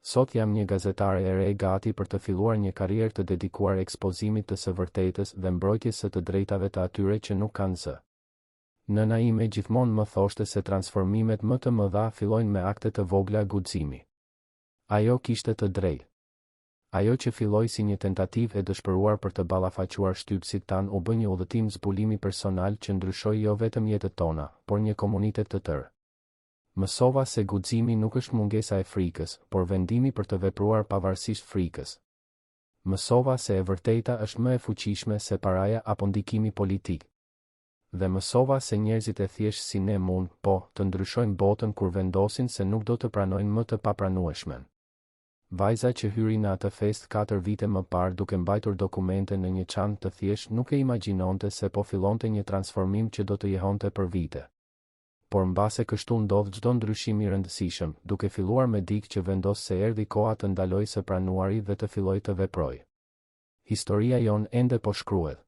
Sot jam një gazetare e re gati për të filluar një karrierë të dedikuar ekspozimit të së vërtetës dhe mbrojtjes së të drejtave të atyre që nuk kanë zë. Nëna ime gjithmonë më thoshte se transformimet më të mëdha fillojnë me akte të vogla guximi. Ajo kishte të drejtë. Ajo që filloi si një tentativë e dëshpëruar për të ballafaquar shtypësit tanë u bë një udhëtim zbulimi personal që ndryshoi jo vetëm jetët tona, por një komunitet të tërë. Mësova se guximi nuk është mungesa e frikës, por vendimi për të vepruar pavarësisht frikës. Mësova se e vërteta është më e fuqishme se paraja apo ndikimi politik. Dhe mësova se njerëzit e thjeshtë si ne mund, po, të ndryshojnë botën kur vendosin se nuk do të pranojnë më të papranueshmen. Vajza që hyri në atë festë katër vite më parë duke mbajtur dokumente në një çantë të thjeshtë nuk e imagjinonte se po fillonte një transformim që do të jehonte për vite. Por mbase kështu ndodh çdo ndryshim i rëndësishëm, duke filluar me dikë që vendos se erdhi koha të ndalojë së pranuari dhe të fillojë të veprojë. Historia jonë ende po shkruhet.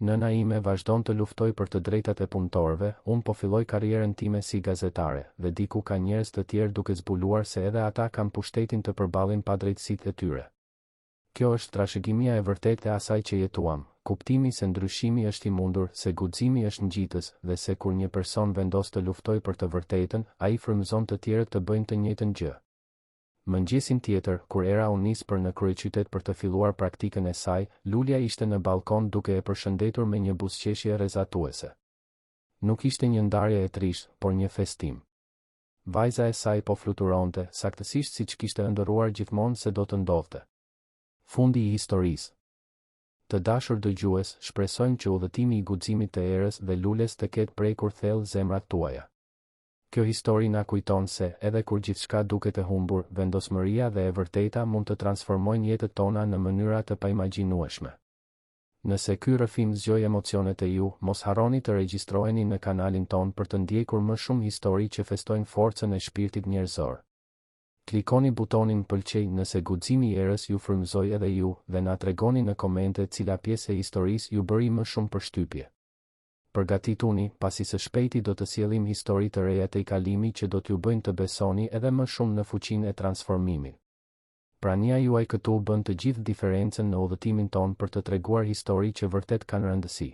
Nëna ime vazhdon të luftojë për të drejtat e punëtorëve, unë po filloj karrierën time si gazetare, dhe diku ka njerëz të tjerë duke zbuluar se edhe ata kanë pushtetin të përballin padrejtësitë e tyre. Kjo është trashëgimia e vërtetë e asaj që jetuam, kuptimi se ndryshimi është i mundur, se guximi është ngjitës, dhe se kur një person vendos të luftojë për të vërtetën, ai frymëzon të tjerët të bëjnë të njëjtën gjë. Mëngjesin tjetër, kur Era u nis për në kryeqytet për të filluar praktikën e saj, Lulja ishte në ballkon duke e përshëndetur me një buzëqeshje rrezatuese. Nuk ishte një ndarje e trishtë, por një festim. Vajza e saj po fluturonte, saktësisht siç kishte ëndërruar gjithmonë se do të ndodhte. Fundi i historisë. Të dashur dëgjues, shpresojmë që udhëtimi i guximit të Erës dhe Lules të ketë prekur thellë zemrat tuaja. Kjo histori na kujton se, edhe kur gjithçka duket e humbur, vendosmëria dhe e vërteta mund të transformojnë jetët tona në mënyra të paimagjinueshme. Nëse ky rrëfim zgjoi emocione te ju, mos harroni të regjistroheni në kanalin tonë për të ndjekur më shumë histori që festojnë forcën e shpirtit njerëzor. Klikoni butonin pëlqej nëse guximi i Erës ju frymëzoi edhe ju, dhe na tregoni në komente cila pjesë e historisë ju bëri më shumë përshtypje. Përgatituni, pasi së shpejti do të sjellim histori të reja tejkalimi që do t'ju bëjnë të besoni edhe më shumë në fuqinë e transformimit. Prania juaj këtu bën të gjithë diferencën në udhëtimin tonë për të treguar histori që vërtet kanë rëndësi.